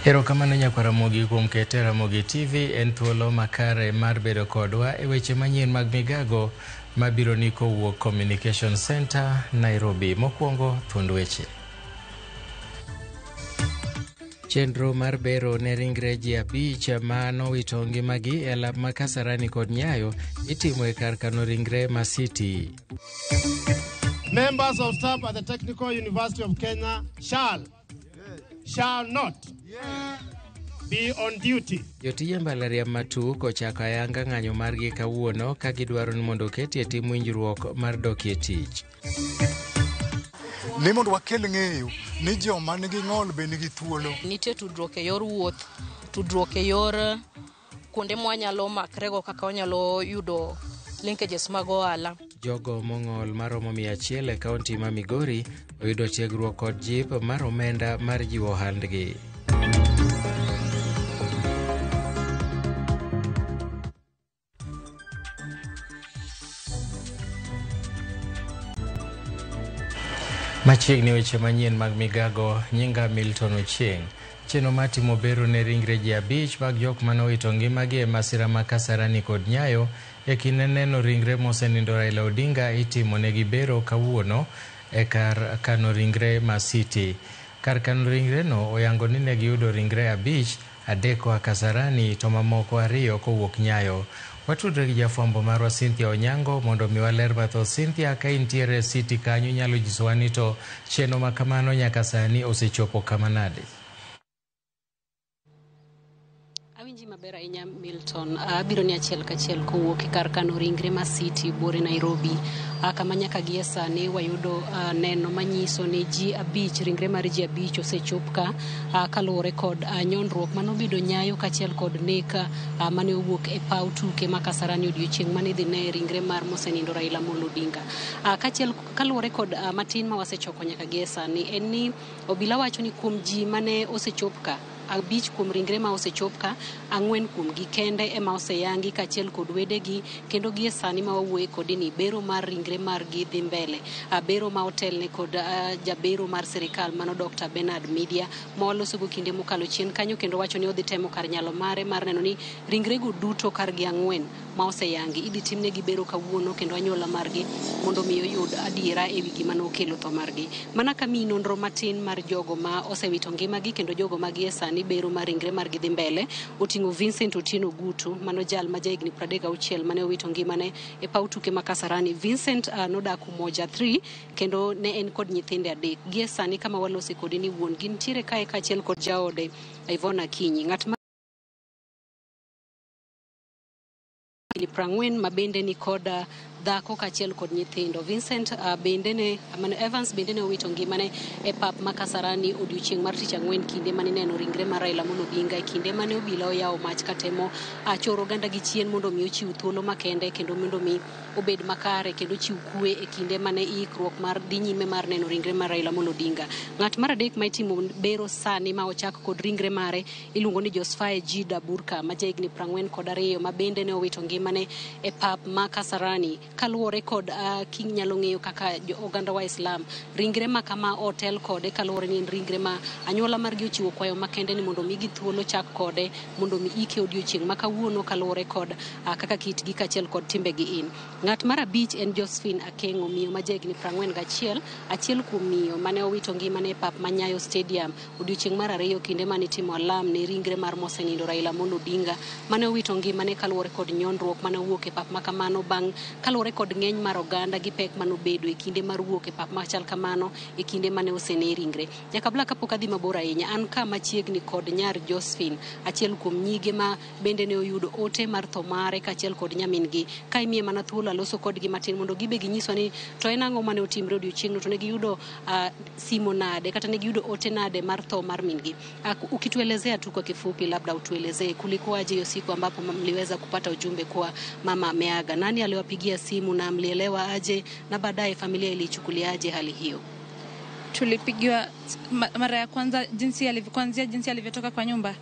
Erokamano nyakwar Ramogi kuom kete Ramogi TV en thuolo makare mar bedo kodwa e weche manyien mag migago mabiro ni kowuok Communication Center, Nairobi. Mokwongo thuond weche. Chenro mar bero ne ringre ji 5 ma nowito ngimagi e alap ma Kasarani kod Nyayo itimo e kar kano ringre ma City. Members of staff at the Technical University of Kenya shall not be on duty. Jotije mbalariany matuk ochako ayanga ng'anyo margi kawuono ka gidwaro ni mondo oketie tim winjruok mar dokie tich. Ni mondo wakel ng'eyo ni joma nigi ng'ol be nigi thuolo. Nitie tudruok e yor wuoth, tudruok e yor kuonde mwanyalo makrego kaka wanyalo yudo linkages mag ohala. Jogo mong'ol maromo 100 e kaunti ma Migori oyudo tiegruok kod jip mar omenda mar jiwo ohandgi. Machiegni weche manyien mag migago, nyinga Milton Ochieng. Chenro mar timo bero ne ringre ji 5 mag jok manowito ngimagi e masira ma Kasarani kod Nyayo e kinde neno ringre mosenindo Raila Odinga itimo negi bero kawuono e kar kano ringre ma City. Kar kano ringre no oyango ni ne giyudo ringre 5, 3 koa Kasarani to mamoko 2 kowuok Nyayo. Watudre gi jafwambo marwa Cynthia Onyango mondo miwa ler mathoth. Cynthia, ka intiere City kanyo inyalo nyisowa ni to chenro ma kamano nyaka sani osechopo kama nade? Awinji maber ahinya Milton. Abiro ni achiel kachiel kowuok e kar kano ringre ma City buore Nairobi. Kama nyaka gie sani wayudo neno manyiso ni ji 5, ringre mar ji 5 osechop ka kaluwore kod nyondruok manobedo Nyayo kaachiel kod nek mane owuok e paw tuke ma Kasarani odiochieng' mane idhi ne ringre mar mosenindo Raila Amolo Odinga. Kaachiel kaluwore kod matin ma wasechoko nyaka gie sani en ni obila wacho ni kuom ji mane osechop ka 5 kuom ringre ma osechop ka, 4 kuomgi kende ema oseyangi kaachiel kod wedegi, kendo gie sani ma wawuoye kodi ni bero mar ringre margi dhi mbele. Bero ma otelne kod jabero mar sirikal mano Dr. Bernard Media ma walosogo kinde mokalo chien kanyo, kendo wacho ni odhi temo kar nyalo mare mar neno ni ringrego duto kargi 4 ma oseyangi idhi timnegi bero kawuono, kendo anyuola margi mondo mi oyud adiera ewi gima nokelo tho margi. Mana kamiyi nonro matin mar jogo ma osewito ngimagi kendo jogo ma gie sani bero mar ringre margi dhi mbele oting'o Vincent Otieno Gutu mano jal ma jahigni 36 mane owito ngimane e paw tuke ma Kasarani. Vincent nodak Umoja 3 kendo ne en kod nyithinde 3. Gie sani kama walose kodi ni wuon gi nitiere kae kaachiel kod jaode Ivona Akinyi. Ng'at ma 40 ma bende ni kod dhako kaachiel kod nyithindo. Vincent bende ne Evans bende ne owito ngimane e pap ma Kasarani odiochieng' mar tich ang'wen kinde mane ineno ringre mar Raila Amolo Odinga e kinde mane obila oyawo mach katemo choro oganda gi chien mondo mi ochiw thuolo makende kendo mondo mi obed makare kendo chiw kwe e kinde mane ikruok mar dhi nyime mar neno ringre mar Raila Amolo Odinga. Ng'at mar 3 ma itimo bero sani ma ochak kod ringre mare iluongo ni Josfae G. Daburka ma jahigni 42 ma bende ne owito ngimane e pap ma Kasarani. Kaluwore kod kinyalo ng'eyo kaka oganda wa Islam, ringre ma kama otel kode kaluwore ni en ringre ma anyuola margi ochiwo kwayo makende ni mondo migi thuolo chak kode mondo mi ike odiochieng' ma kawuono kaluwore kod kaka kitgi kaachiel kod timbegi in. Ng'at mar 5 en Josephine Akeng'o, miyo ma jahigni 41, achiel kuom miyo mane owito ngimane e pap ma Nyayo Stadium odiochieng' mar 2 kinde mane itimo alam ne ringre mar mosenindo Raila Amolo Odinga mane owito ngimane kaluwore kod nyondruok mane owuok e pap ma kamano bang' kaluwore kod ng'eny mar oganda gi pek manobedo e kinde mar wuok e pap machal kamano e kinde mane osene ringre. Nyakabla kapok adhi mabor ahinya, an ka machiegni kod nyar Josephine, achiel kuom nyige ma bende ne oyudo ote mar tho mare kaachiel kod nyamin-gi. Ka imiye mana thuolo aloso kodgi matin mondo gibe ginyiswa ni to en ang'o mane otimre odiochieng'no, to ne giyudo simo nade kata ne giyudo ote nade mar tho mar min-gi. Ukituelezea tu kwa kifupi, labda utuelezee kulikuwaje hiyo siku ambapo mliweza kupata ujumbe kuwa mama ameaga, nani aliwapigia simu na mlielewa aje, na baadaye familia ilichukuliaje hali hiyo? Tulipigiwa mara ya kwanza kuanzia jinsi alivyotoka kwa nyumba.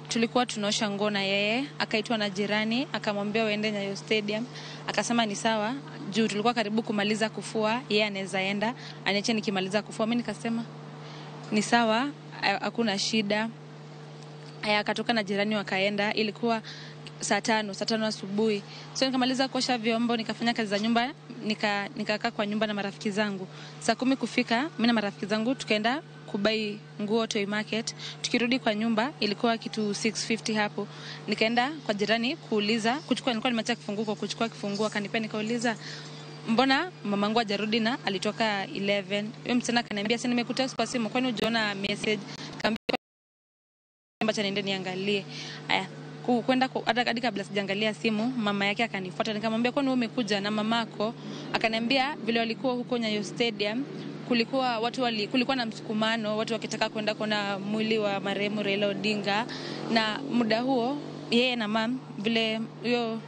Tulikuwa tunaosha nguo na yeye, akaitwa na jirani, akamwambia waende Nyayo Stadium, akasema ni sawa, juu tulikuwa karibu kumaliza kufua, yeye anaweza enda, aniache nikimaliza kufua. Mimi nikasema ni sawa, hakuna shida. Aya, akatoka na jirani wakaenda, ilikuwa saa 5 asubuhi. So nikamaliza kuosha vyombo, nikafanya kazi za nyumba, nikakaa kwa nyumba na marafiki zangu. Saa 10 kufika, mimi na marafiki zangu tukaenda kubuy nguo Toi Market. Tukirudi kwa nyumba ilikuwa kitu 6:50 hapo. Nikaenda kwa jirani kuuliza, kuchukua, nilikuwa nimeacha kifunguo, kwa kuchukua kifunguo akanipea, nikauliza mbona mamangu hajarudi na alitoka 11. Huyo msichana akaniambia, si nimekutext kwa simu, kwani hujaona message? Kaambia acha niende niangalie. Aya, kwenda hata hadi kabla sijaangalia simu, mama yake akanifuata. Nikamwambia, kwani wewe umekuja na mamako? Akaniambia vile walikuwa huko Nyayo Stadium kulikuwa na msukumano, watu wakitaka kwenda kuona mwili wa marehemu Raila Odinga, na muda huo yeye na mam, vile hiyo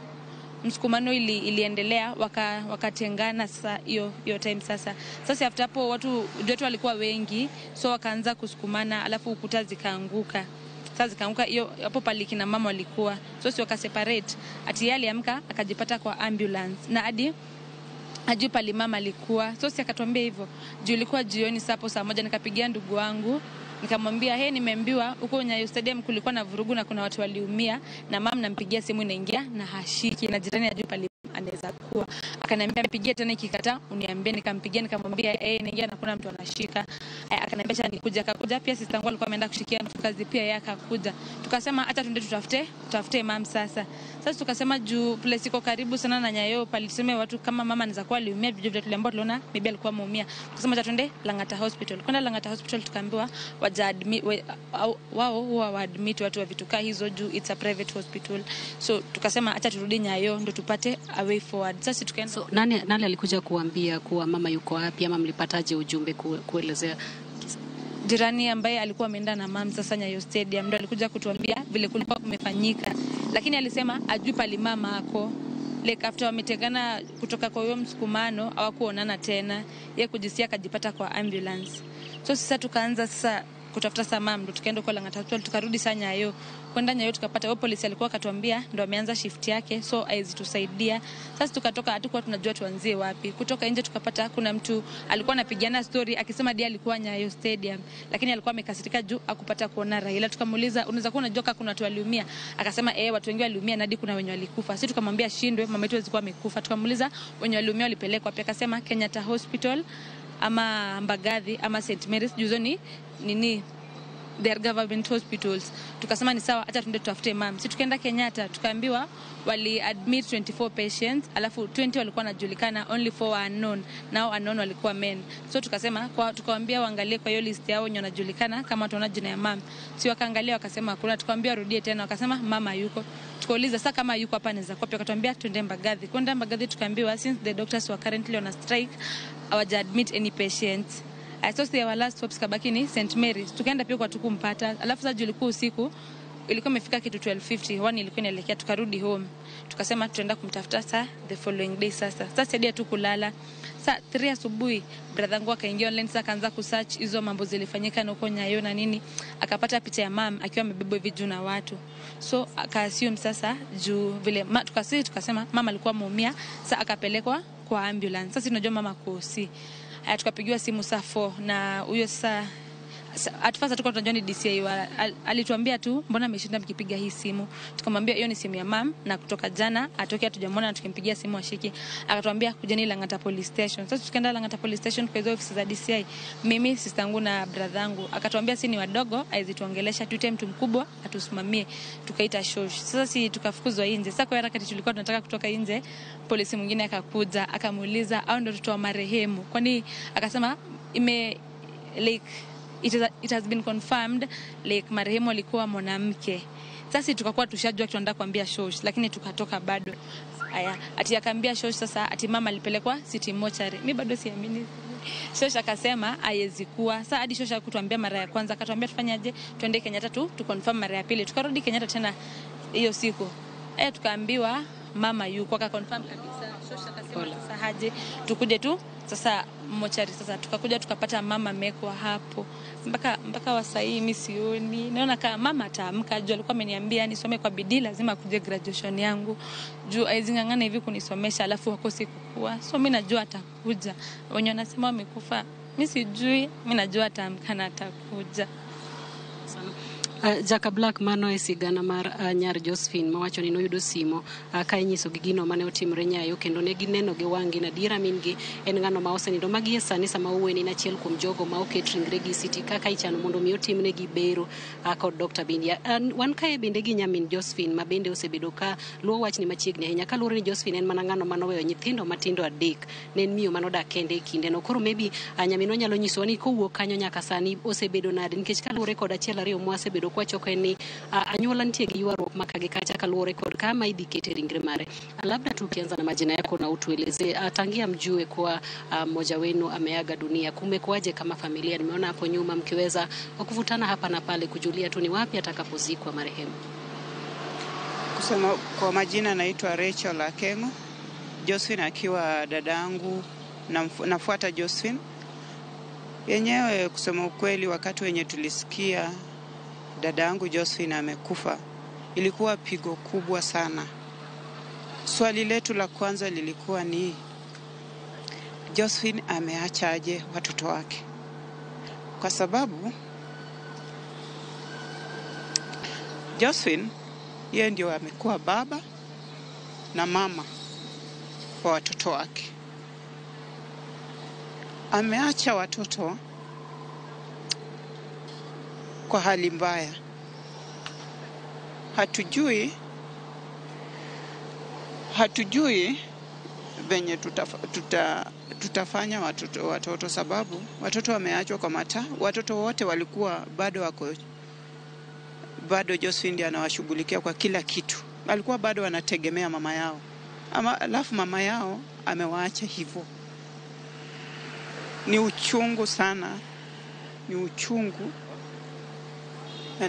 msukumano iliendelea, wakatengana. Sasa hiyo hiyo time sasa after hapo watu walikuwa wengi, so wakaanza kusukumana, alafu ukuta zikaanguka. Sasa zikaanguka hiyo hapo pale kina mama walikuwa, so si wakaseparate. Ati yeye aliamka akajipata kwa ambulance na hadi hajui pali mama alikuwa. So si akatuambia hivyo juu ilikuwa jioni sapo saa 1. Nikapigia ndugu wangu nikamwambia, "Hey, nimeambiwa huko Nyayo Stadium kulikuwa na vurugu na kuna watu waliumia, na mama nampigia simu inaingia na hashiki, na jirani hajui pali anaweza kuwa." Akaniambia, "Mpigie tena, ikikataa uniambie." Nikampigia, nikamwambia, "Eh, naingia na kuna mtu anashika." Akaniambia acha nikuja. Akakuja pia, sister yangu alikuwa ameenda kushikia mtu kazi, pia yeye akakuja. Tukasema acha tuende tutafute mam sasa. Sasa tukasema juu place iko karibu sana na Nyayo, pale tuseme watu kama mama anaweza kuwa aliumia, vile vile tuliambiwa, tuliona maybe alikuwa ameumia. Tukasema acha tuende Lang'ata Hospital. Kwenda Lang'ata Hospital tukaambiwa waja admit, wao huwa waadmit watu wa vitu kaa hizo juu it's a private hospital. So tukasema acha turudi Nyayo ndo tupate a way forward. Sasa tukaenda. So nani alikuja kuambia kuwa mama yuko wapi ama mlipataje ujumbe kuelezea? Jirani ambaye alikuwa ameenda na mam sasa Nyayo Stadium ndo alikuja kutuambia vile kulikuwa kumefanyika, lakini alisema ajui pali mama ako. Like after wametengana kutoka kwa huyo msukumano, hawakuonana tena, ye kujisikia akajipata kwa ambulance. So sasa tukaanza sasa kutafuta sa mam, ndo tukaenda kwa Lang'ata Hospital, tukarudi saa Nyayo. Kwenda Nyayo tukapata huyo polisi alikuwa akatuambia ndo ameanza shift yake, so hawezi tusaidia. Sasa tukatoka, hatukuwa tunajua tuanzie wapi. Kutoka nje tukapata kuna mtu alikuwa anapigana story akisema ndiye alikuwa Nyayo Stadium, lakini alikuwa amekasirika juu akupata kuona Raila. Tukamuuliza, "Unaweza kuwa unajua kama kuna watu waliumia?" Akasema, "Eh, watu wengi waliumia na hadi kuna wenye walikufa." Sisi tukamwambia shindwe, mama yetu alikuwa amekufa. Tukamuuliza wenye waliumia walipelekwa wapi? Akasema Kenyatta Hospital ama Mbagathi ama St Mary's, juu hizo ni nini, they are government hospitals. Tukasema ni sawa, acha tuende tutafute mam. Si tukaenda Kenyatta, tukaambiwa wali admit 24 patients, alafu 20 walikuwa wanajulikana, only 4 were unknown. Nao unknown walikuwa men. So tukasema tukawaambia waangalie kwa hiyo list yao wenye wanajulikana kama tunaona jina ya mam. Si wakaangalia wakasema hakuna. Tukawaambia warudie tena, wakasema mama yuko. Tukauliza sasa kama yuko hapa anaweza kuwa, wakatuambia tuende Mbagathi. Kwenda Mbagathi tukaambiwa since the doctors were currently on a strike, hawaja admit any patients. So our last hopes kabaki ni St Mary's. Tukaenda pia kwa tukumpata. Alafu sasa juu ilikuwa usiku, ilikuwa imefika kitu 12:50, one ilikuwa inaelekea, tukarudi home. Tukasema tutaenda kumtafuta saa the following day sasa. Sasa hadi tu kulala. Saa 3 asubuhi brother yangu akaingia online sasa akaanza kusearch hizo mambo zilifanyika na huko Nyayo na nini. Akapata picha ya mam akiwa amebebwa hivi juu na watu. So aka-assume sasa juu vile tukasema mama alikuwa ameumia, sasa akapelekwa kwa ambulance. Sasa tunajua mama kuosi. Aya, tukapigiwa simu saa 4 na huyo sasa at first hatukuwa tunajua ni DCI alituambia tu, "Mbona ameshinda mkipiga hii simu?" Tukamwambia hiyo ni simu ya mam na kutoka jana atoke hatujamwona na tukimpigia simu ashiki. Akatuambia kujeni Lang'ata Police Station. Sasa tukaenda Lang'ata Police Station kwa hizo ofisi za DCI, mimi, sister yangu na brother yangu. Akatuambia si ni wadogo, hawezi tuongelesha, tuite mtu mkubwa atusimamie. Tukaita shosh. Sasa si tukafukuzwa nje. Sasa kwa harakati tulikuwa tunataka kutoka nje, polisi mwingine akakuja akamuuliza, "Au ndio watoto wa marehemu?" Kwani akasema ime like it has been confirmed like marehemu alikuwa mwanamke. Sasa tukakuwa tushajua tunaenda kuambia shosh, lakini tukatoka bado. Aya, ati akaambia shosh sasa ati mama alipelekwa City Mortuary. Mi bado siamini. Shosh akasema haiwezi kuwa. Sasa hadi shosh hakutuambia mara ya kwanza, akatuambia tufanyaje, tuende Kenyatta tu confirm mara ya pili. Tukarudi Kenyatta tena hiyo siku. Eh, tukaambiwa mama yuko, akaconfirm kabisa. Shosh akasema sasa haje tukuje tu sasa mochari. Sasa tukakuja tukapata mama amewekwa hapo mpaka wasahii mi sioni, naona kama mama ataamka juu alikuwa ameniambia nisome kwa bidii, lazima akuje graduation yangu juu aizing'ang'ana hivi kunisomesha alafu wakose kukua. So mi najua atakuja. Wenye wanasema wamekufa mi sijui, mi najua ataamka na atakuja. Sana. Jaka Black mano e sigana mar nyar Josephine mawacho ni noyudo simo ka inyiso gi gino mane otimore Nyayo, kendo ne gineno gi wang'gi na adiera min gi en ng'ano ma osenindo. Magi e sani sama owuoye ni en achiel kuom jogo ma oket ringregi City kaka ichano mondo mi otimnegi bero kod Dr. Bindia. Wan kae bende gi nyamin Josephine ma bende osebedo ka luwo wachni machiegni ahinya, kaluwore ni Josephine en mana ng'ano manoweyo nyithindo matindo 3, ne en miyo manodak kende e kindeno. Koro maybe nyaminwa nyalo nyisowa ni kowuok kanyo nyaka sani osebedo nade, nikech kaluwore kod achiel ariyo mwasebedo kwachoko en ni anyuola nitie gi ywaruok maka gi kacha kaluwore kod kama idhi kete ringre mare. Labda tu ukianza na majina yako na utuelezee, tangia mjue kuwa mmoja wenu ameaga dunia, kumekuwaje kama familia? Nimeona hapo nyuma mkiweza kuvutana hapa na pale kujulia tu ni wapi atakapozikwa marehemu. Kusema kwa majina, naitwa Rachel Akengo. Josephine akiwa dadangu, nafuata Josephine. Yenyewe kusema ukweli, wakati wenye tulisikia dadangu Josephine amekufa, ilikuwa pigo kubwa sana. Swali letu la kwanza lilikuwa ni Josephine ameacha aje watoto wake? Kwa sababu Josephine yeye ndio amekuwa baba na mama wa watoto wake. Ameacha watoto kwa hali mbaya. Hatujui venye tutafanya watoto, sababu watoto wameachwa kwa mata. Watoto wote walikuwa bado wako, bado Josephine ndiye anawashughulikia kwa kila kitu. Walikuwa bado wanategemea mama yao. Ama alafu mama yao amewaacha hivyo. Ni uchungu sana. Ni uchungu. Na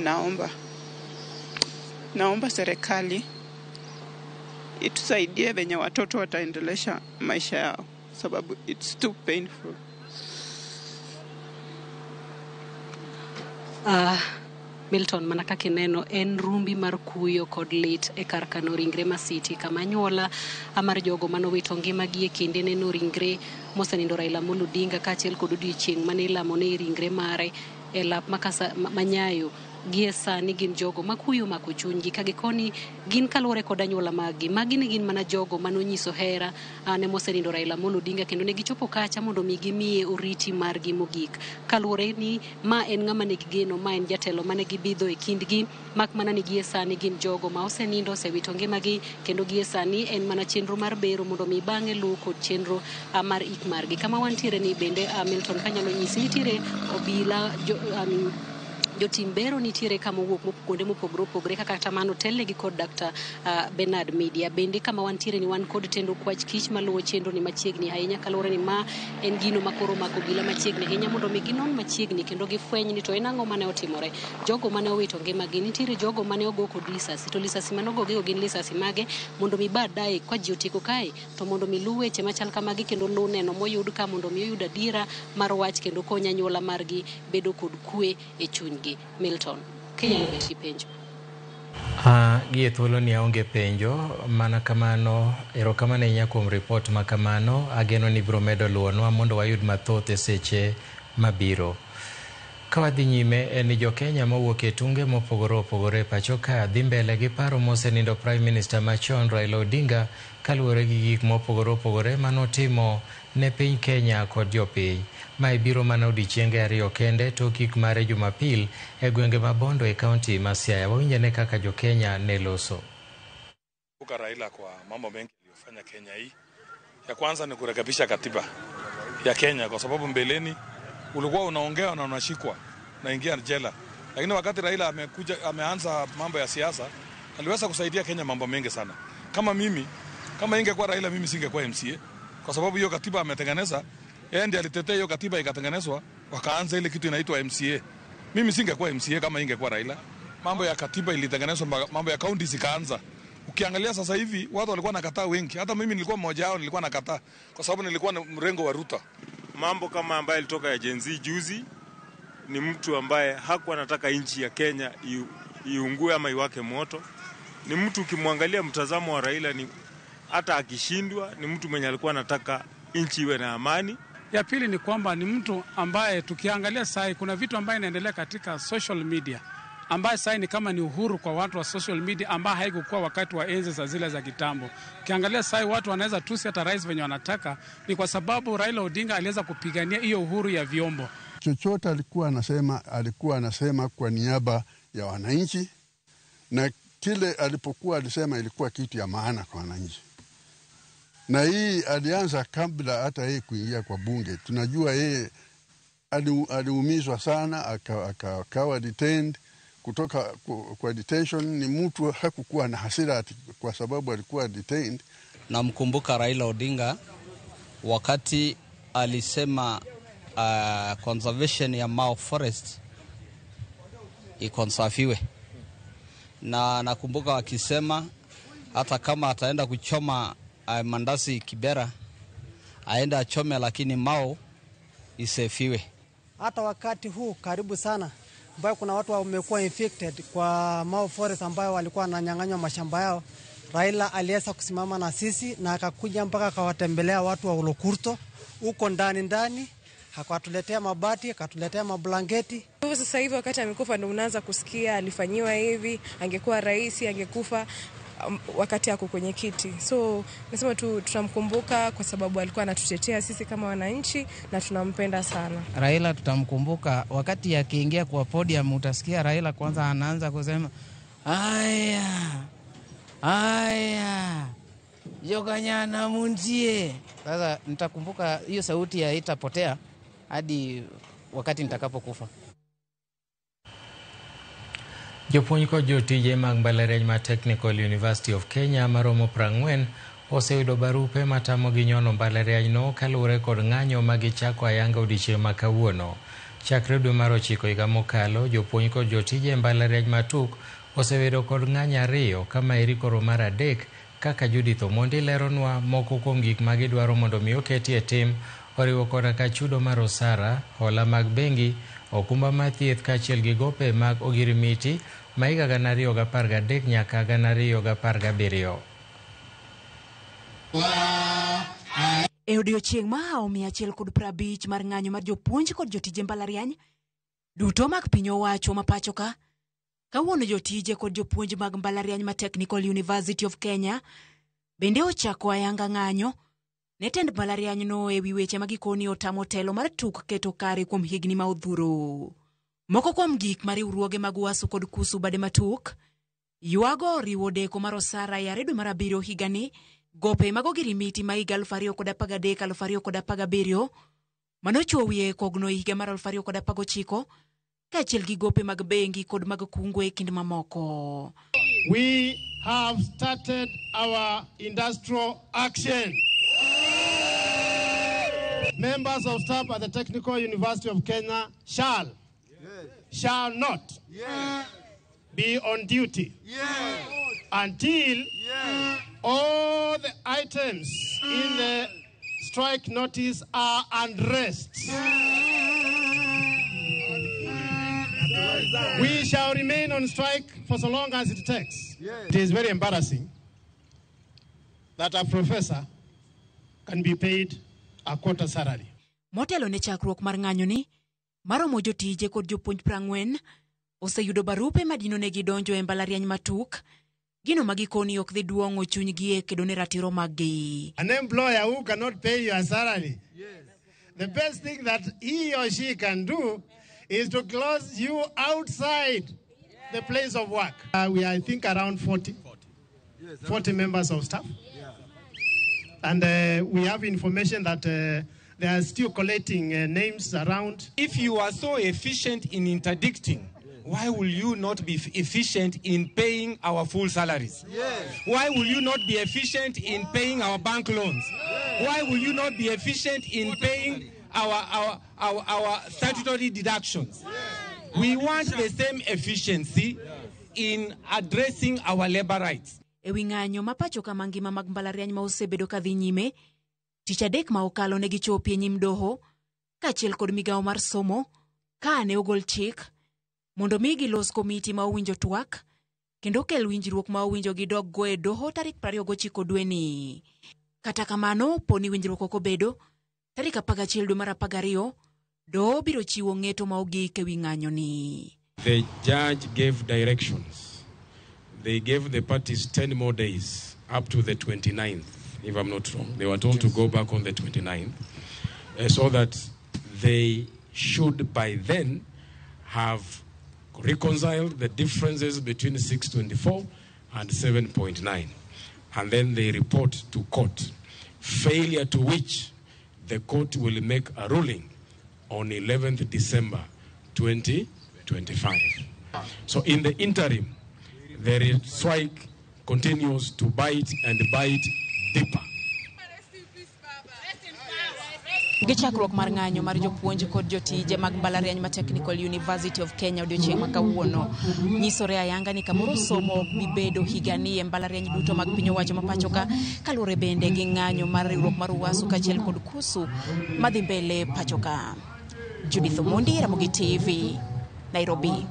naomba serikali itusaidie venye watoto wataendelesha maisha yao, sababu it's too painful. Milton, mana kaka ineno en rumbi mar kuyo kod lit e kar kano ringre ma City kama anyuola mar jogo manowito ngimagi e kinde neno ringre mosenindo Raila Amolo Odinga kaachiel kod odiochieng' mane ilamo ne ringre mare e lap Manyayo. Gie sani gin jogo makuyo mako chunygi ka gikoni gin kaluwore kod anyuola maggi. Magi ne gin mana jogo manonyiso hera ne mosenindo Raila Amolo Odinga, kendo ne gichopo kacha mondo mi gimiye oriti margi mogik. Kaluwore ni ma en ng'ama ne gigeno, ma en jatelo mane gibidho e kindgi, mak mana ni gie sani gin jogo ma osenindo, osewito ngimagi, kendo gie sani en mana chenro mar bero mondo mi bang'e luw kod chenro mar ik margi. Kama wantiere ni bende Milton kanyalo nyisi nitiere obila jotim bero nitiere kama owuok kuonde mopogore opogore kaka kata mano otelnegi kod Dr. Bernard Media. Bende kama wantiere ni wan kod tendo kwach kich maluwo chenro ni machiegni ahinya, kaluwore ni ma en gino makoro mako obila machiegni ahinya mondo mi ginon machiegni kendo gifweny ni to en ang'o mane otimore. Jogo mane owito ngimagi, nitiere jogo mane ogo kod lisasi, to lisasi mane ogogigo gin lisasi mage, mondo mi baadaye ka ji otieko kae to mondo mi luw weche machal kamagi kendo luw neno moyud ka mondo mi oyud adiera mar wach kendo kony anyuola margi bedo kod kwe e chunygi. Milton, kinyalo bet gi penjo. Gie thuolo ni aonge penjo, mana kamano, erokamano ahinya kuom ripot ma kamano. Ageno ni ibiro medo luwonwa mondo wayud mathoth e seche mabiro. Ka wadhi nyime en ni jo-Kenya mowuok e tunge mopogore opogore e pacho ka dhi mbele gi paro mosenindo Prime Minister machon Raila Odinga kaluwore gi gik mopogore opogore manotimo ne piny Kenya kod jopiny. Mae biro mana odiechienge 2 kende tok ik mare Jumapil e gwenge ma Bondo e kaunti ma Siaya. Wawinjane kaka jo-Kenya ne loso. Raila kwa mambo mengi aliyofanya Kenya hii. Ya kwanza ni kurekebisha katiba ya Kenya, kwa sababu mbeleni ulikuwa unaongea na unashikwa na ingia jela. Lakini wakati Raila amekuja ameanza mambo ya siasa, aliweza kusaidia Kenya mambo mengi sana. Kama mimi, kama ingekuwa Raila mimi singekuwa MCA, kwa sababu hiyo katiba ametengeneza, yeye ndiye alitetea hiyo katiba ikatengenezwa, wakaanza ile kitu inaitwa MCA. Mimi singekuwa MCA kama ingekuwa Raila. Mambo ya katiba ilitengenezwa, mambo ya county zikaanza. Ukiangalia sasa hivi watu walikuwa nakataa wengi. Hata mimi nilikuwa mmoja wao, nilikuwa nakataa kwa sababu nilikuwa mrengo wa Ruto. Mambo kama ambaye alitoka ya Gen Z juzi ni mtu ambaye hakuwa anataka nchi ya Kenya iungue ama iwake moto. Ni mtu ukimwangalia mtazamo wa Raila ni hata akishindwa ni mtu mwenye alikuwa anataka nchi iwe na amani. Ya pili ni kwamba ni mtu ambaye tukiangalia sasa kuna vitu ambaye inaendelea katika social media. ambayo sasa ni kama ni uhuru kwa watu wa social media ambayo haikukuwa wakati wa enzi za zile za kitambo. Ukiangalia sasa watu wanaweza tusi hata rais venye wanataka, ni kwa sababu Raila Odinga aliweza kupigania hiyo uhuru ya vyombo. Chochote alikuwa anasema kwa niaba ya wananchi, na kile alipokuwa alisema ilikuwa kitu ya maana kwa wananchi. Na hii alianza kabla hata yeye kuingia kwa bunge. Tunajua yeye aliumizwa sana, akawa detained. Kutoka kwa detention ni mtu hakukuwa na hasira kwa sababu alikuwa detained. Namkumbuka Raila Odinga wakati alisema conservation ya Mau Forest ikonsafiwe, na nakumbuka akisema hata kama ataenda kuchoma mandasi Kibera aenda achome, lakini Mau isefiwe. Hata wakati huu karibu sana ambayo kuna watu wamekuwa infected kwa Mau Forest ambayo walikuwa wananyang'anywa mashamba yao, Raila aliweza kusimama na sisi na akakuja mpaka akawatembelea watu wa Olokurto huko ndani ndani, akawatuletea mabati, akatuletea mablanketi. Sasa hivi wakati amekufa ndio unaanza kusikia alifanyiwa hivi, angekuwa rais angekufa wakati ako kwenye kiti. So nasema tu tunamkumbuka kwa sababu alikuwa anatutetea sisi kama wananchi na tunampenda sana. Raila tutamkumbuka wakati akiingia kwa podium, utasikia Raila kwanza anaanza kusema aya aya jokanyana muntie. Sasa nitakumbuka hiyo sauti haitapotea hadi wakati nitakapokufa. Jopuonj kod jotije mag mbalariany mar Technical University of Kenya maromo 40 oseyudo barupe matamogi nyono mbalariany no kaluwore kod ng'anyo ma gichako ayanga odiechieng' ma kawuono. Chakre dwe mar 9 higa mokalo, jopuonj kod jotije mbalariany ma TUK osebedo kod ng'anyo 2 kama eri koro mar 3, kaka Judith Omondi leronwa moko kuom gik ma gidwaro mondo mi oketi e tim oriwo koda ka chudo mar osara, hola mag bengi, okumba mar thieth kaachiel gi gope mag ogirimiti ma higa 2013 nyaka 2017. E odiechieng' mahawo 150 mar ng'anyo mar jopuonj kod jotije mbalariany duto mag piny owacho ma pacho ka, kawuono jotije kod jopuonj mag mbalariany ma Technical University of Kenya bende ochako ayanga ng'anyo ne tend mbalariany no ewi weche ma gikoni otamo telo mar TUK keto kare kuom higni ma odhuro. Moko kuom gik ma riwruoge mag UASU kod KUSU bade ma TUK ywago oriwo deko mar osara yare dwe mar 7 higani, gope mag ogirimiti ma higa 2013 2017 manochwo wiye kogno e higa mar 2019 kaachiel gi gope mag bengi kod mag kungo e kind mamoko. We have started our industrial action. Members of staff at the Technical University of Kenya shall not be on duty until all the items in the strike notice are addressed. We shall remain on strike for so long as it takes. It is very embarrassing that a professor can be paid a quarter salary. Motelo ne chakruok mar ng'anyoni, maromo jotije kod jopuonj 40 oseyudo barupe madino negi donjo e mbalariany ma TUK, gino ma gikoni ok dhi duong'o chunygi e kedo ne ratiro maggi. An employer who cannot pay your salary, the best thing that he or she can do is to close you outside the place of work. We are, I think, around 40 members of staff. And we have information that they are still collecting names around. If you are so efficient in interdicting, why will you not be efficient in paying our full salaries? Yes. Why will you not be efficient in paying our bank loans? Yes. Why will you not be efficient in paying our statutory deductions? Yes. We want the same efficiency in addressing our labor rights. Ewi ng'anyo ma pacho ka mangima mag mbalariany ma osebedo ka dhi nyime, tich adek ma okalo ne gichopi e nyim doho kaachiel kod migawo mar somo ka ne ogol chik mondo mi gilos komiti ma owinjo twak kendo kel winjruok ma owinjo gidog go e doho tarik 29 dweni. Kata kamano, poni winjruok ok obedo, tarik 11 dwe mar 12 doho biro chiwo ng'eto ma ogik ewi ng'anyoni. The judge gave directions. They gave the parties 10 more days, up to the 29th, if I'm not wrong. They were told to go back on the 29th, so that they should by then have reconciled the differences between 624 and 7.9. And then they report to court, failure to which the court will make a ruling on 11th December 2025. So in the interim, the strike continues to bite and bite deeper. Gi chakruok mar ng'anyo mar jopuonj kod jotije mag mbalariany ma Technical University of Kenya odiochieng' ma kawuono nyisore ayanga ni kamoro somo ok bi bedo higani e mbalariany duto mag piny owacho ma pacho ka kaluwore bende gi ng'anyo mar riwruok mar UASU kaachiel kod KUSU madhi mbele pacho ka. Judith Omondi, Ramogi TV, Nairobi.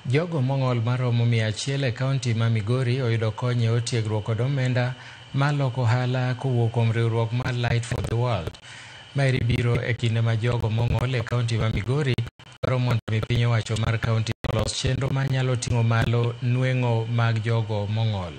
Jogo mong'ol maromo 100 e kaunti ma Migori oyudo kony e ot tiegruok kod omenda maloko ohala kowuok kuom riwruok mar Light for the World. Maeri biro e kinde ma jogo mong'ol e kaunti ma Migori dwaro mondo mi piny owacho mar kaunti olos chenro manyalo ting'o malo nweng'o mag jogo mong'ol.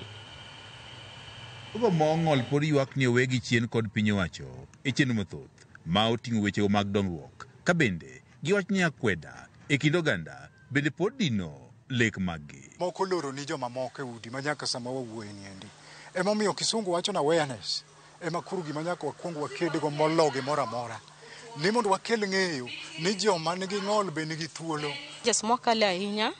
Jogo mong'ol pod ywak ni owegi chien kod piny owacho e chenro mathoth ma oting'o wechego mag dongruok ka bende giwach ni akweda e kind oganda bende pod dino lek maggi. Moko loro ni jomamoko e udi ma nyaka sama wawuoye ni endi. Emomiyo kisungu wacho na awareness ema koro gima nyaka wakwong wakedgo molo gimoro amora. Ni mondo wakel ng'eyo ni joma nigi ng'ol be nigi thuolo. Jes mwakale ahinya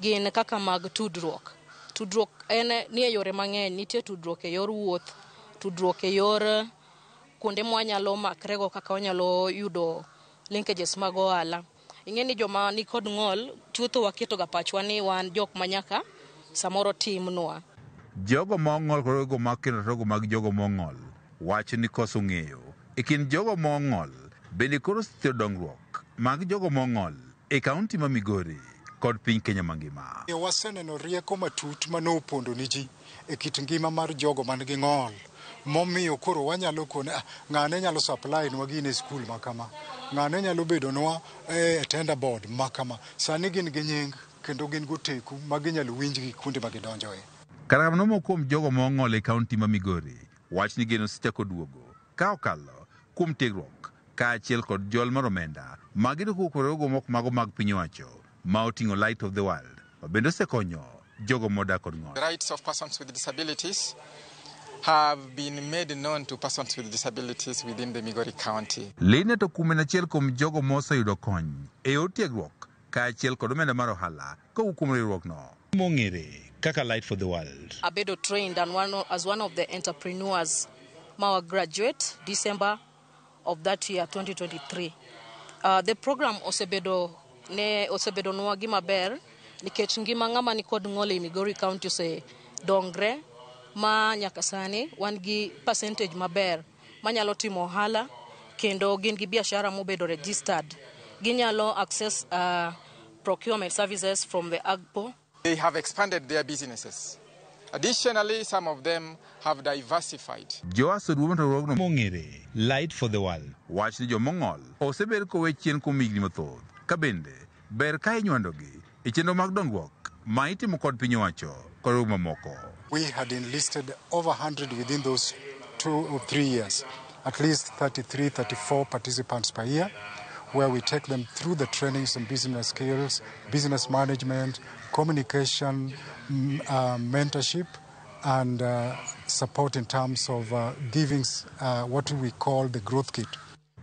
gin kaka mag tudruok. Tudruok en ni e yore mang'eny, nitie tudruok e yor wuoth, tudruok e yor kuonde mwanyalo makrego kaka wanyalo yudo linkages mag ohala. Ing'e ni joma nikod ng'ol chutho waketo ga pachwa ni wan jok manyaka samoro timnwa. Jogo mong'ol kod jogo makelo rogo mag jogo mong'ol wacho ni koso ng'eyo e kind jogo mong'ol bende koro siro dongruok mag jogo mong'ol e kaunti ma Migori kod piny Kenya mangima. Waseneno rieko matut manopondo ni ji e kit ngima mar jogo man gi ng'ol. Momiyo koro wanyalo kone ng'ane nyalo supply nwa gine skul makama, ng'ane nyalo bedo nwa e tender board makama. Sani gin gi nying kendo gin goteku ma ginyalo winjgi kuonde ma gidonjoe. Kata kamano moko kuom jogo mong'ol e kaunti ma Migori wach ni geno osechako duogo ka okalo kuom tiegruok kaachiel kod jol mar omenda magiyudo kowuok kuom riwruoge moko mago mag piny owacho ma oting'o Light of the World ma bende osekonyo jogo modak kod ng'ol. The rights of persons with disabilities have been made known to persons with disabilities within the Migori County. Linet Okume en achiel kuom jogo moseyudo kony e yor tiegruok kaachiel kod omenda mar ohala kowuok kuom riwruokno mong'ere kaka Light for the World. Abedo trained and as one of the entrepreneurs mawa graduate December of that year 2023. The program osebedo nwa gima ber nikech ngima ng'ama nikod ng'ol e Migori County osedongre ma nyaka sani wan gi percentage maber manyalo timo ohala kendo gin gi biashara mobedo registered. Ginyalo access procurement services from the AGPO. They have expanded their businesses. Additionally, some of them have diversified. Joaso duong' riwruogno mong'ere Light for the World wach ni jomong'ol osebed kowe chien kuom higni mathoth ka bende ber ka inywandogi e chenro mag dongruok ma itimo kod piny owacho kod riwruoge mamoko. We had enlisted over 100 within those 2 or 3 years, at least 33, 34 participants per year, where we take them through the trainings on business skills, business management, communication, mentorship, and support in terms of giving what we call the growth kit.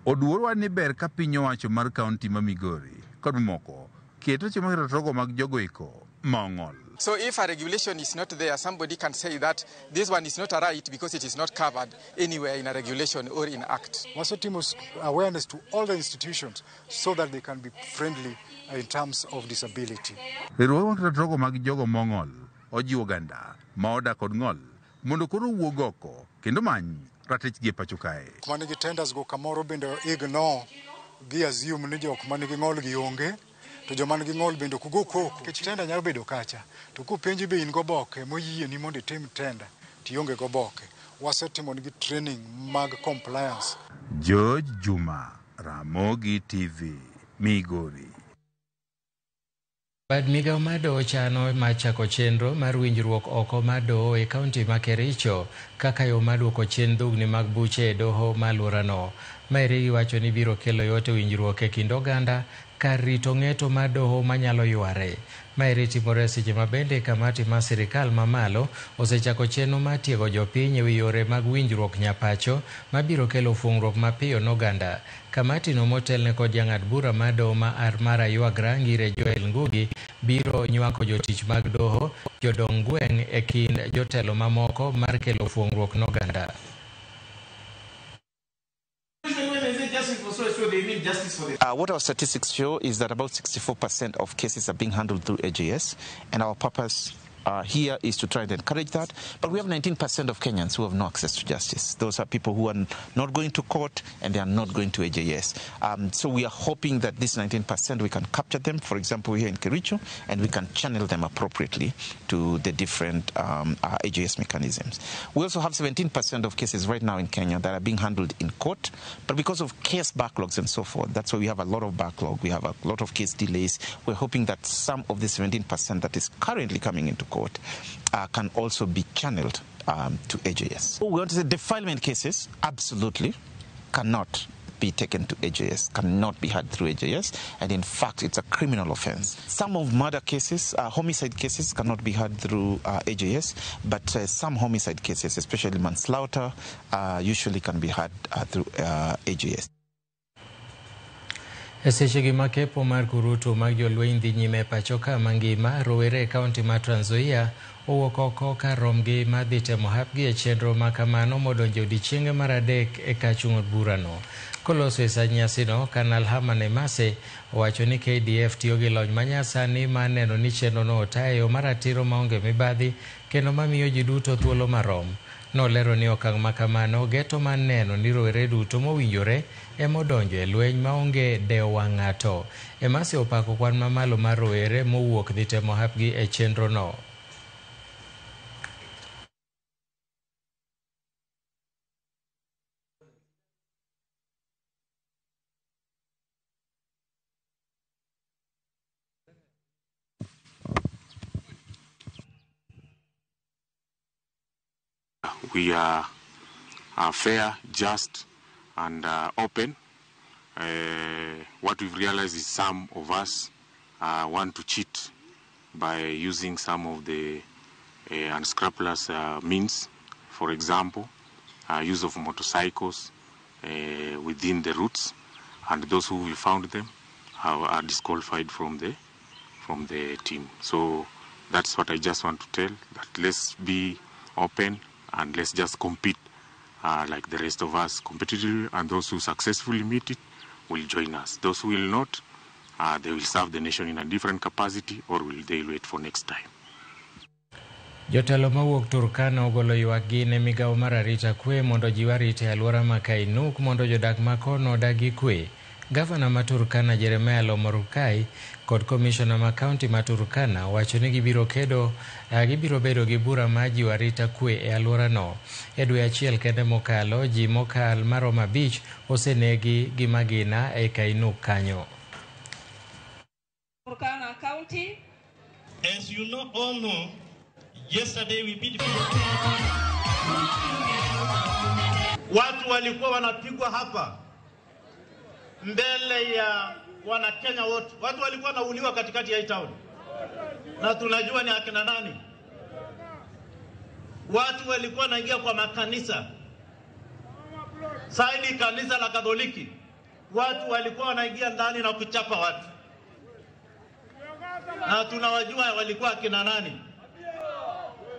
Oduor ni ber ka piny owacho mar kaunti ma Migori kod mamoko keto weche mag rogo mag jogo eko ma ong'ol. So if a regulation is not there, somebody can say that this one is not a right because it is not covered anywhere in a regulation or in act. Wasetimo awareness to all the institutions so that they can be friendly in terms of disability. Riwruoge mag rogo mag jogo mong'ol ojiwo oganda ma odak kod ng'ol mondo koro owuog oko kendo many ratichgi e pacho kae. Jok manigi tenders go kamoro bende ignore gi assume ni jok manigi ng'ol gi onge. To joma nigi ng'ol bende ok go koko nikech tenda nyalo bedo kacha to kopenji be in goboke moyieni mondo itim tenda to ionge goboke. Wasetimo nigi training mag compliance. George Juma, Ramogi TV, Migori. Bad migao mar doho chano mar chako chenro mar winjruok oko mar doho e kaunti ma Kericho kaka yo mar duoko chien dhugni mag buche e doho ma alworano. Maeri giwacho ni biro kelo yot e winjruok e kind oganda kar rito ng'eto mar doho manyalo yware. Maeri timore e seche ma bende kamati mar sirikal mamalo osechako chenro mar tiego jopiny e wi yore mag winjruok nyapacho mabiro kelo fung'ruok mapiyo n'oganda. Kamati no motelne kod jang'ad bura mar doho ma mar Aywagra Ngire Joel Ngugi biro nywako jotich mag doho, jodong gweng' e kind jotelo mamoko mar kelo fung'ruok n'oganda. What our statistics show is that about 64% of cases are being handled through AJS, and our purpose here is to try and encourage that. But we have 19% of Kenyans who have no access to justice. Those are people who are not going to court and they are not going to AJS. So we are hoping that this 19% we can capture them, for example, here in Kericho, and we can channel them appropriately to the different AJS mechanisms. We also have 17% of cases right now in Kenya that are being handled in court, but because of case backlogs and so forth, that's why we have a lot of backlog. We have a lot of case delays. We're hoping that some of the 17% that is currently coming into court can also be channeled to AJS. We want to say defilement cases absolutely cannot be taken to AJS, cannot be heard through AJS, and in fact it's a criminal offense. Some of murder cases, homicide cases cannot be heard through AJS, but some homicide cases, especially manslaughter, usually can be heard through AJS. E sechegi ma kepo mar kurutu mag jolweny dhi nyime e pacho ka mangima, rowere e kaunti ma Trans Nzoia owuok oko kar romgi mar dhi temo hapgi e chenro ma kamano modonjo e odiechienge mar adek e kachung' od burano. Koloso e sa nyasino, Kanal Herman Emase owacho ni KDF tiyo gi lony manyasani mar neno ni chenrono otayo e yo maratiro maonge mibadhi kendo mamiyo ji duto thuolo marom. Nolero ni okang' ma kamano geto mar neno ni rowere duto mowinjore emodonjo e lweny maonge dewo wang' ng'ato. Emase opako kwan mamalo mar rowere mowuok dhi temo hapgi e chenrono. We are fair, just, and open. What we've realized is some of us want to cheat by using some of the unscrupulous means. For example, use of motorcycles within the routes, and those who we found them are disqualified from the team. So that's what I just want to tell, that let's be open and let's just compete like the rest of us competitively, and those who successfully meet it will join us. Those who will not, they will serve the nation in a different capacity, or will they wait for next time. Jotelo mawuok Turkana ogolo ywakgi ne migawo mar arita kwe mondo jiw arita e alwora ma Kainuk mondo jodak ma kono odag gi kwe. Gavana ma Turkana Jeremiah Lomorukai kod komishona ma kaunti ma Turkana wacho ni gibiro bedo gi bura mar jiwo arita kwe e alworano. E dwe achiel kende mokalo, ji mokal maromo 5 osenegi gi magina e Kainuk kanyo. Turkana County. As you know, all know, yesterday we beat. Watu walikuwa wanapigwa hapa mbele ya wana Kenya wote. Watu walikuwa wanauliwa katikati ya town. Na tunajua ni akina nani. Watu walikuwa wanaingia kwa makanisa. Saidi kanisa la Katoliki. Watu walikuwa wanaingia ndani na kuchapa watu. Na tunawajua walikuwa akina nani.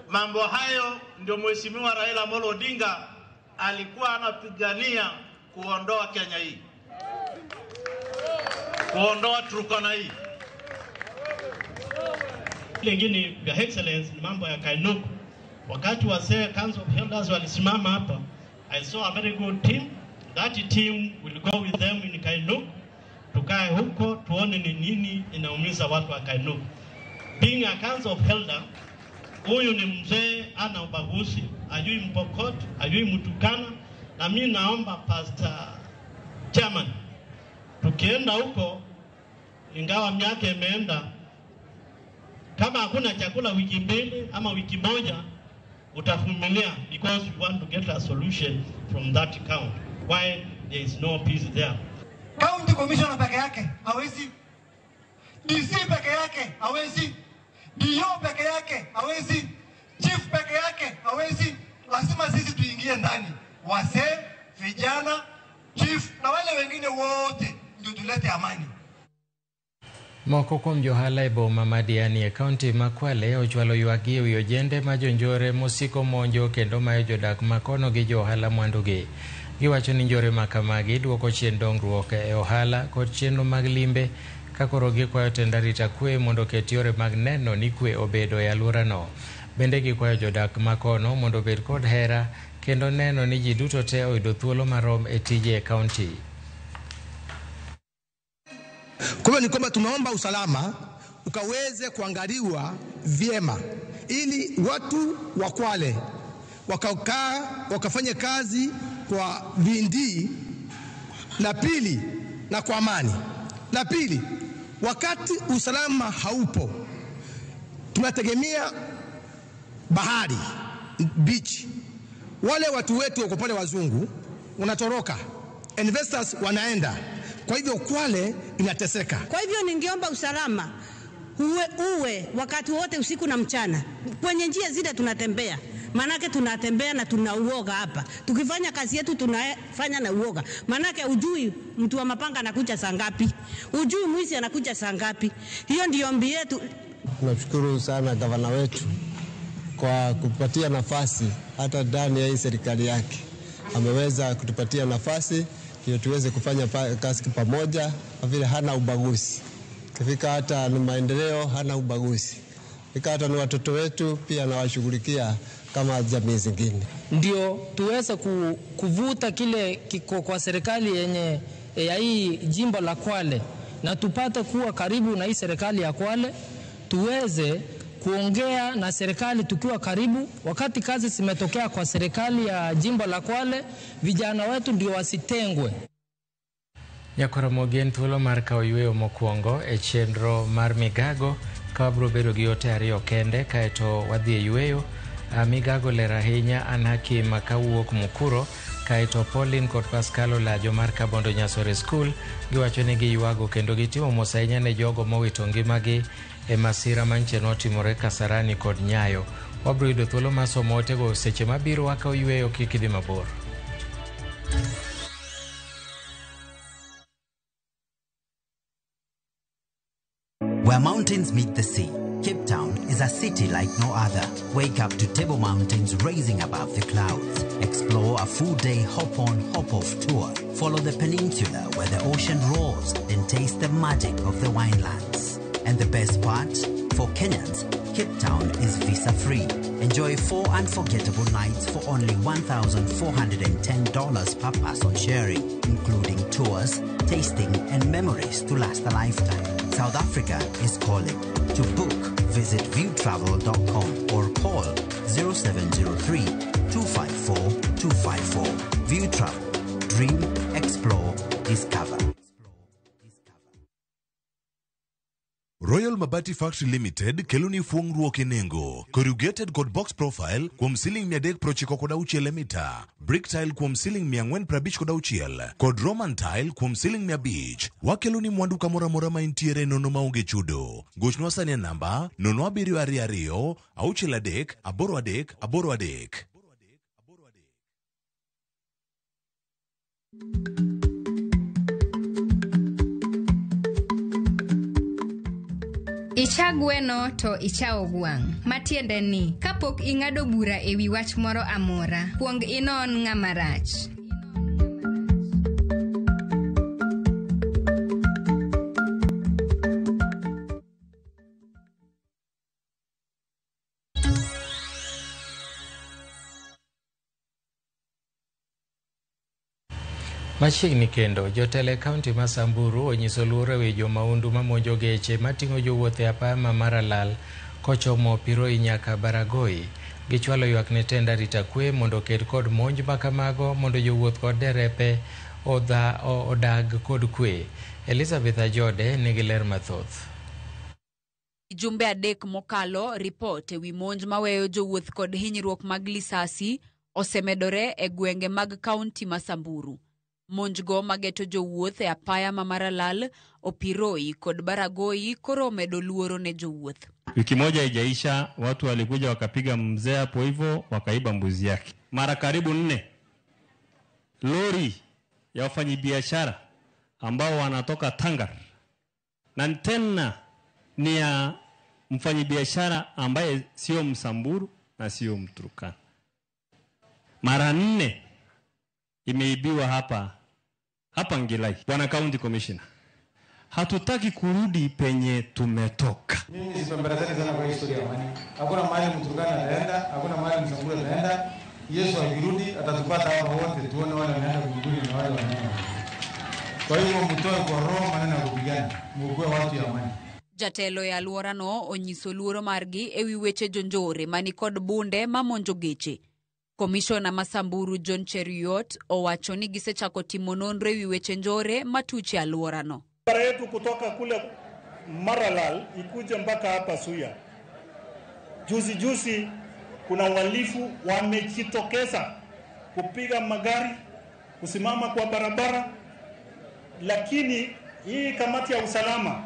Mambo hayo ndio Mheshimiwa Raila Amolo Odinga alikuwa anapigania kuondoa Kenya hii. Kuondoa Turkana hii. Lingine ya Excellence ni mambo ya Kainuk. Wakati wazee Council of Elders walisimama hapa, I saw a very good team. That team will go with them in Kainuk. Tukae huko tuone ni nini inaumiza watu wa Kainuk. Being a Council of Elder, huyu ni mzee ana ubaguzi, ajui Mpokot, ajui Mtukana, na mimi naomba Pastor Chairman, tukienda huko, ingawa miaka imeenda, Kama hakuna chakula wiki mbili ama wiki moja, utavumilia because you want to get a solution from that county. Why there is no peace there? County commissioner peke yake hawezi, DC peke yake hawezi, DO peke yake hawezi, chief peke yake hawezi. Lazima sisi tuingie ndani, wazee, vijana, chief na wale wengine wote, ndio tulete amani. Moko kuom johala e boma ma Diani e kaunti ma Kwale ochwalo ywakgi ewi ojende ma jonjore mosiko monjo kendo mayo jodak ma kono gi jo ohala mwandugi. Giwacho ni njore ma kamagi duoko chien dongruok e ohala kod chenro mag limbe ka koro gikwayo tend arita kwe mondo oket yore mag neno ni kwe obedo e alworano. Bende gikwayo jodak ma kono mondo obed kod hera kendo neno ni ji duto te oyudo thuolo marom e tije e kaunti. Kwa hivyo ni kwamba tunaomba usalama ukaweze kuangaliwa vyema ili watu wa Kwale wakakaa wakafanya kazi kwa bidii na pili na kwa amani. La pili, wakati usalama haupo, tunategemea bahari, beach. Wale watu wetu wako pale wazungu wanatoroka, investors wanaenda. Kwa hivyo Kwale inateseka. Kwa hivyo ningeomba usalama uwe wakati wote usiku na mchana kwenye njia zile tunatembea, manake tunatembea na tuna uoga hapa. Tukifanya kazi yetu tunafanya na uoga, manake ujui mtu wa mapanga anakuja saa ngapi, ujui mwizi anakuja saa ngapi. Hiyo ndiyo ombi yetu. Tunamshukuru sana gavana wetu kwa kutupatia nafasi hata ndani ya hii serikali yake. Ameweza kutupatia nafasi ndio tuweze kufanya kazi pamoja, kwa vile hana ubaguzi. Kifika hata ni maendeleo, hana ubaguzi. Kifika hata ni watoto wetu pia anawashughulikia kama jamii zingine. Ndio tuweze kuvuta kile kiko kwa serikali yenye ya hii jimbo la Kwale, na tupate kuwa karibu na hii serikali ya Kwale, tuweze kuongea na serikali tukiwa karibu. Wakati kazi zimetokea kwa serikali ya jimbo la Kwale, vijana wetu ndio wasitengwe. Nyakoromogi en thuolo mar kawo yueyo mokwongo e chenro mar migago ka wabiro bedo gi ote ariyo kende kaeto wadhi e yueyo. Migago ler ahinya an Hakim kawuok Mukuro kaeto Pauline kod Pascal Olajo mar Kabondo Nyasore School giwacho ni giywago kendo gitimo mos ahinya ne jogo mowito ngimagi e masira manche notimore Kasarani kod Nyayo. Wabiro yudo thuolo mar somo otego seche mabiro wakawo yueyo kik idhi mabor. Where mountains meet the sea, Cape Town is a city like no other. Wake up to Table Mountains rising above the clouds. Explore a full day hop on, hop off tour. Follow the peninsula where the ocean roars and taste the magic of the winelands. And the best part? For Kenyans, Cape Town is visa free. Enjoy 4 unforgettable nights for only $1,410 per person sharing, including tours, tasting, and memories to last a lifetime. South Africa is calling. To book, visit viewtravel.com or call 0703 254 254. View Travel. Dream, explore, discover. Royal Mabati Factory Limited keloni fuongruok e nengo. Corrugated kod box profile kuom siling 396 e mita. Brick tile kuom siling 456 kod Roman tile kuom siling 500. Wakeloni mwandu kamoro amora ma intiere nono maonge chudo. Gochnwa sani e namba 0722 63 83 83. Icha gweno to ichawo gwang'. Matiende ni, kapok ing'ado bura e wi wach moro amora, kuong inon ng'ama rach. Machiegni kendo, jotelo e kaunti ma Samburu onyiso luoro ewi jomaundu mamonjo geche mating'o jowuoth e apaya ma Maralal kochomo Piroi nyaka Baragoi. Gichwalo ywak ne tend arita kwe mondo oked kod monj makamago mondo jowuoth kod derepe odag kod kwe. Elizabeth Ajode nigi ler mathoth. Jumbe 3 mokalo, ripot ewi monj maweyo jowuoth kod hinyruok mag lisasi osemedore e gwenge mag kaunti ma Samburu. Monjgo mageto jowuoth e apaya ma Maralal, Opiroi kod Baragoi koro omedo luoro ne jowuoth. Wiki moja haijaisha, watu walikuja wakapiga mzee hapo hivyo, wakaiba mbuzi yake. Mara karibu 4 lori ya wafanyabiashara ambao wanatoka Tangar, na tena ni ya mfanyabiashara ambaye sio Msamburu na sio Mturukana. Mara 4 imeibiwa hapa Ngilai. Bwana County Commissioner, hatutaki kurudi penye tumetoka. Mimi sipemberezani sana kwa historia ya amani. Hakuna mahali Mturukana ataenda, hakuna mahali Msamburu ataenda. Yesu akirudi atatupata hapa wote, tuone wale wanaenda mbinguni na wale wanaenda. Kwa hiyo mtoe kwa roho maneno ya kupigana, muokoe watu ya amani. Jatelo e alworano onyiso luoro margi ewi weche jonjore mani kod bunde mamonjo geche. Komishona ma Samburu John Cheruiyot owacho ni gisechako timo nonro ewi weche njore matuche alworano. Barabara yetu kutoka kule Maralal ikuje mpaka hapa Suya. Juzi kuna wahalifu wamejitokeza kupiga magari, kusimama kwa barabara, lakini hii kamati ya usalama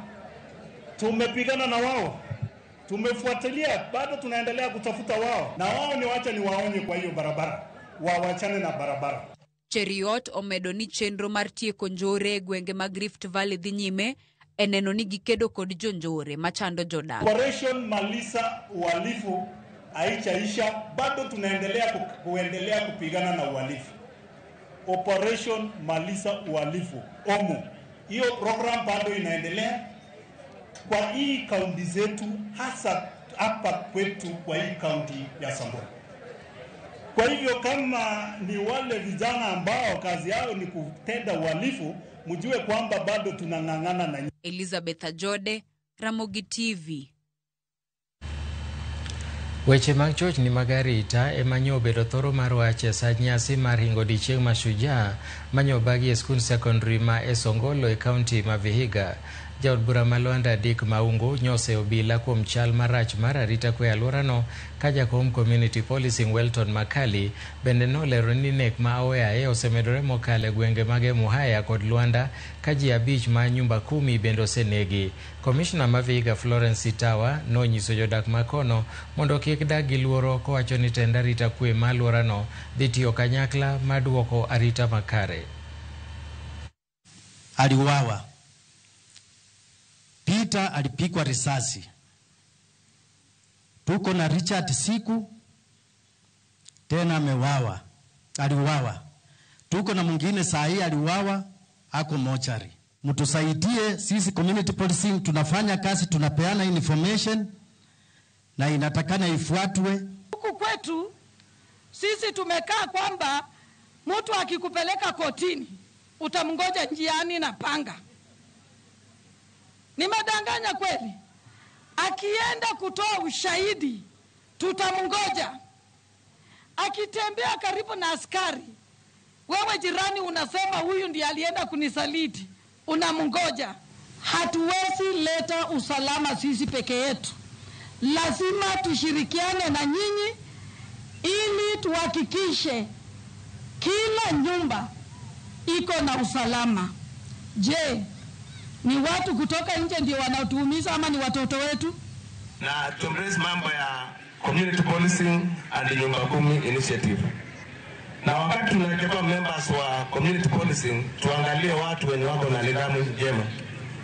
tumepigana na wao, tumefuatilia, bado tunaendelea kutafuta wao, na wao ni wacha ni waonye kwa hiyo barabara, wawachane na barabara. Cheruiyot omedo ni chenro mar tieko njore e gwenge mag Rift Valley dhi nyime e neno ni gikedo kod jonjore machando jodak. Operation Malisa uhalifu haichaisha, bado tunaendelea kuendelea kupigana na uhalifu. Operation Malisa uhalifu OMO, hiyo program bado inaendelea kwa hii kaunti zetu, hasa hapa kwetu kwa hii kaunti ya Samburu. Kwa hivyo kama ni wale vijana ambao kazi yao ni kutenda uhalifu, mjue kwamba bado tunang'ang'ana na. Elizabeth Ajode, Ramogi TV. Weche mag chochni mag arita ema nyo obedo thoro mar wach e sa nyasi mar hingo odiechieng' Mashujaa manyobagi e skund sekondari ma Esongolo e kaunti ma Vihiga. Jaod bura ma Lwanda Dick Maungu nyose obila kuom chal marach mar arita kwe alworano ka jakom Community Policing Welton Makali bende nolero ni nek ma aoyaye osemedore mokalo e gwenge mag Emuhaya kod Lwanda ka ji 5 ma nyumba 10 bende osenegi. Komishna ma Vihiga Florence Sitawa nonyiso jodak makono mondo kik dag gi luoro kowacho ni tend arita kwe ma alworano dhi tiyo kanyakla mar duoko arita makare. Aliuawa. Peter alipigwa risasi. Tuko na Richard Siku tena amewawa, aliuawa. Tuko na mwingine saa hii aliuawa, ako mochari. Mtusaidie sisi community policing, tunafanya kazi, tunapeana information na inatakana ifuatwe. Huku kwetu sisi tumekaa kwamba mtu akikupeleka kotini utamngoja njiani na panga. Nimedanganya kweli? Akienda kutoa ushahidi tutamngoja. Akitembea karibu na askari, wewe jirani unasema huyu ndiye alienda kunisaliti, unamngoja. Hatuwezi leta usalama sisi peke yetu. Lazima tushirikiane na nyinyi ili tuhakikishe kila nyumba iko na usalama. Je, ni watu kutoka nje ndio wanaotuumiza ama ni watoto wetu? Na tumraise mambo ya community policing and nyumba 10 initiative. Na wakati tunachukua members wa community policing, tuangalie watu wenye wako na nidhamu njema.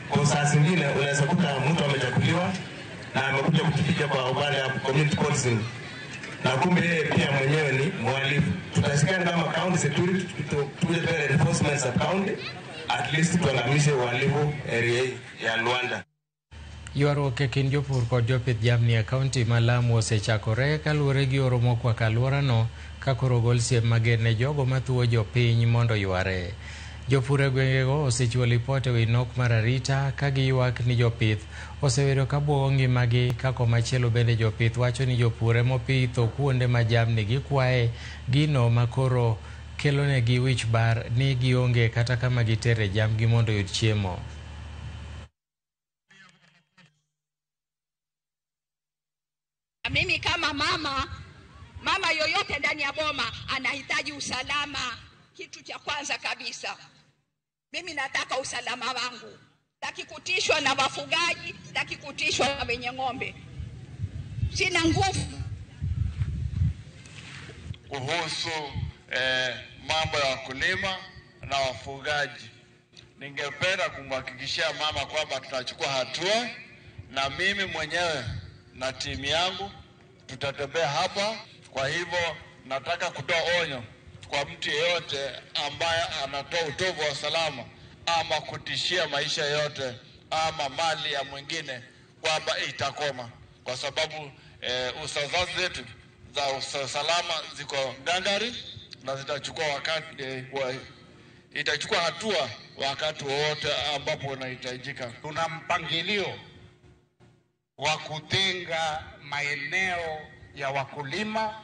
Kwa saa zingine unaweza kuta mtu amechaguliwa na amekuja kutupiga kwa upande wa community policing, na kumbe yeye pia mwenyewe ni mhalifu. Tutashikana kama county security, tuje tuwe enforcement sub county, at least tuangamishe uhalifu area ya Luanda. Ywaruok e kind jopur kod jopith jamni e kaunti ma Lamu osechakore kaluwore gi oro mokwako alworano ka koro ogol siem mager ne jogo mathuwo jopiny mondo yware. Jopur e gwengego osechiwo lipot ewi nok mar arita ka giywak ni jopith osebedo ka buogo ngimagi, ka komachielo bende jopith wacho ni jopur emopitho kuonde ma jamni gikwaye, gino makoro kelonegi wich bar ni gionge kata kama gitere jambgi mondo oyud chiemo. Mimi kama mama, mama yoyote ndani ya boma anahitaji usalama. Kitu cha kwanza kabisa, mimi nataka usalama wangu. Sitaki kutishwa na wafugaji, sitaki kutishwa na wenye ng'ombe. Sina nguvu. Kuhusu mambo ya wakulima na wafugaji, ningependa kumhakikishia mama kwamba tutachukua hatua, na mimi mwenyewe na timu yangu tutatembea hapa. Kwa hivyo nataka kutoa onyo kwa mtu yeyote ambaye anatoa utovu wa usalama ama kutishia maisha yote ama mali ya mwingine kwamba itakoma, kwa sababu usazazi zetu za usalama ziko ngangari na zitachukua wakati itachukua hatua wakati wowote ambapo unahitajika. Tuna mpangilio wa kutenga maeneo ya wakulima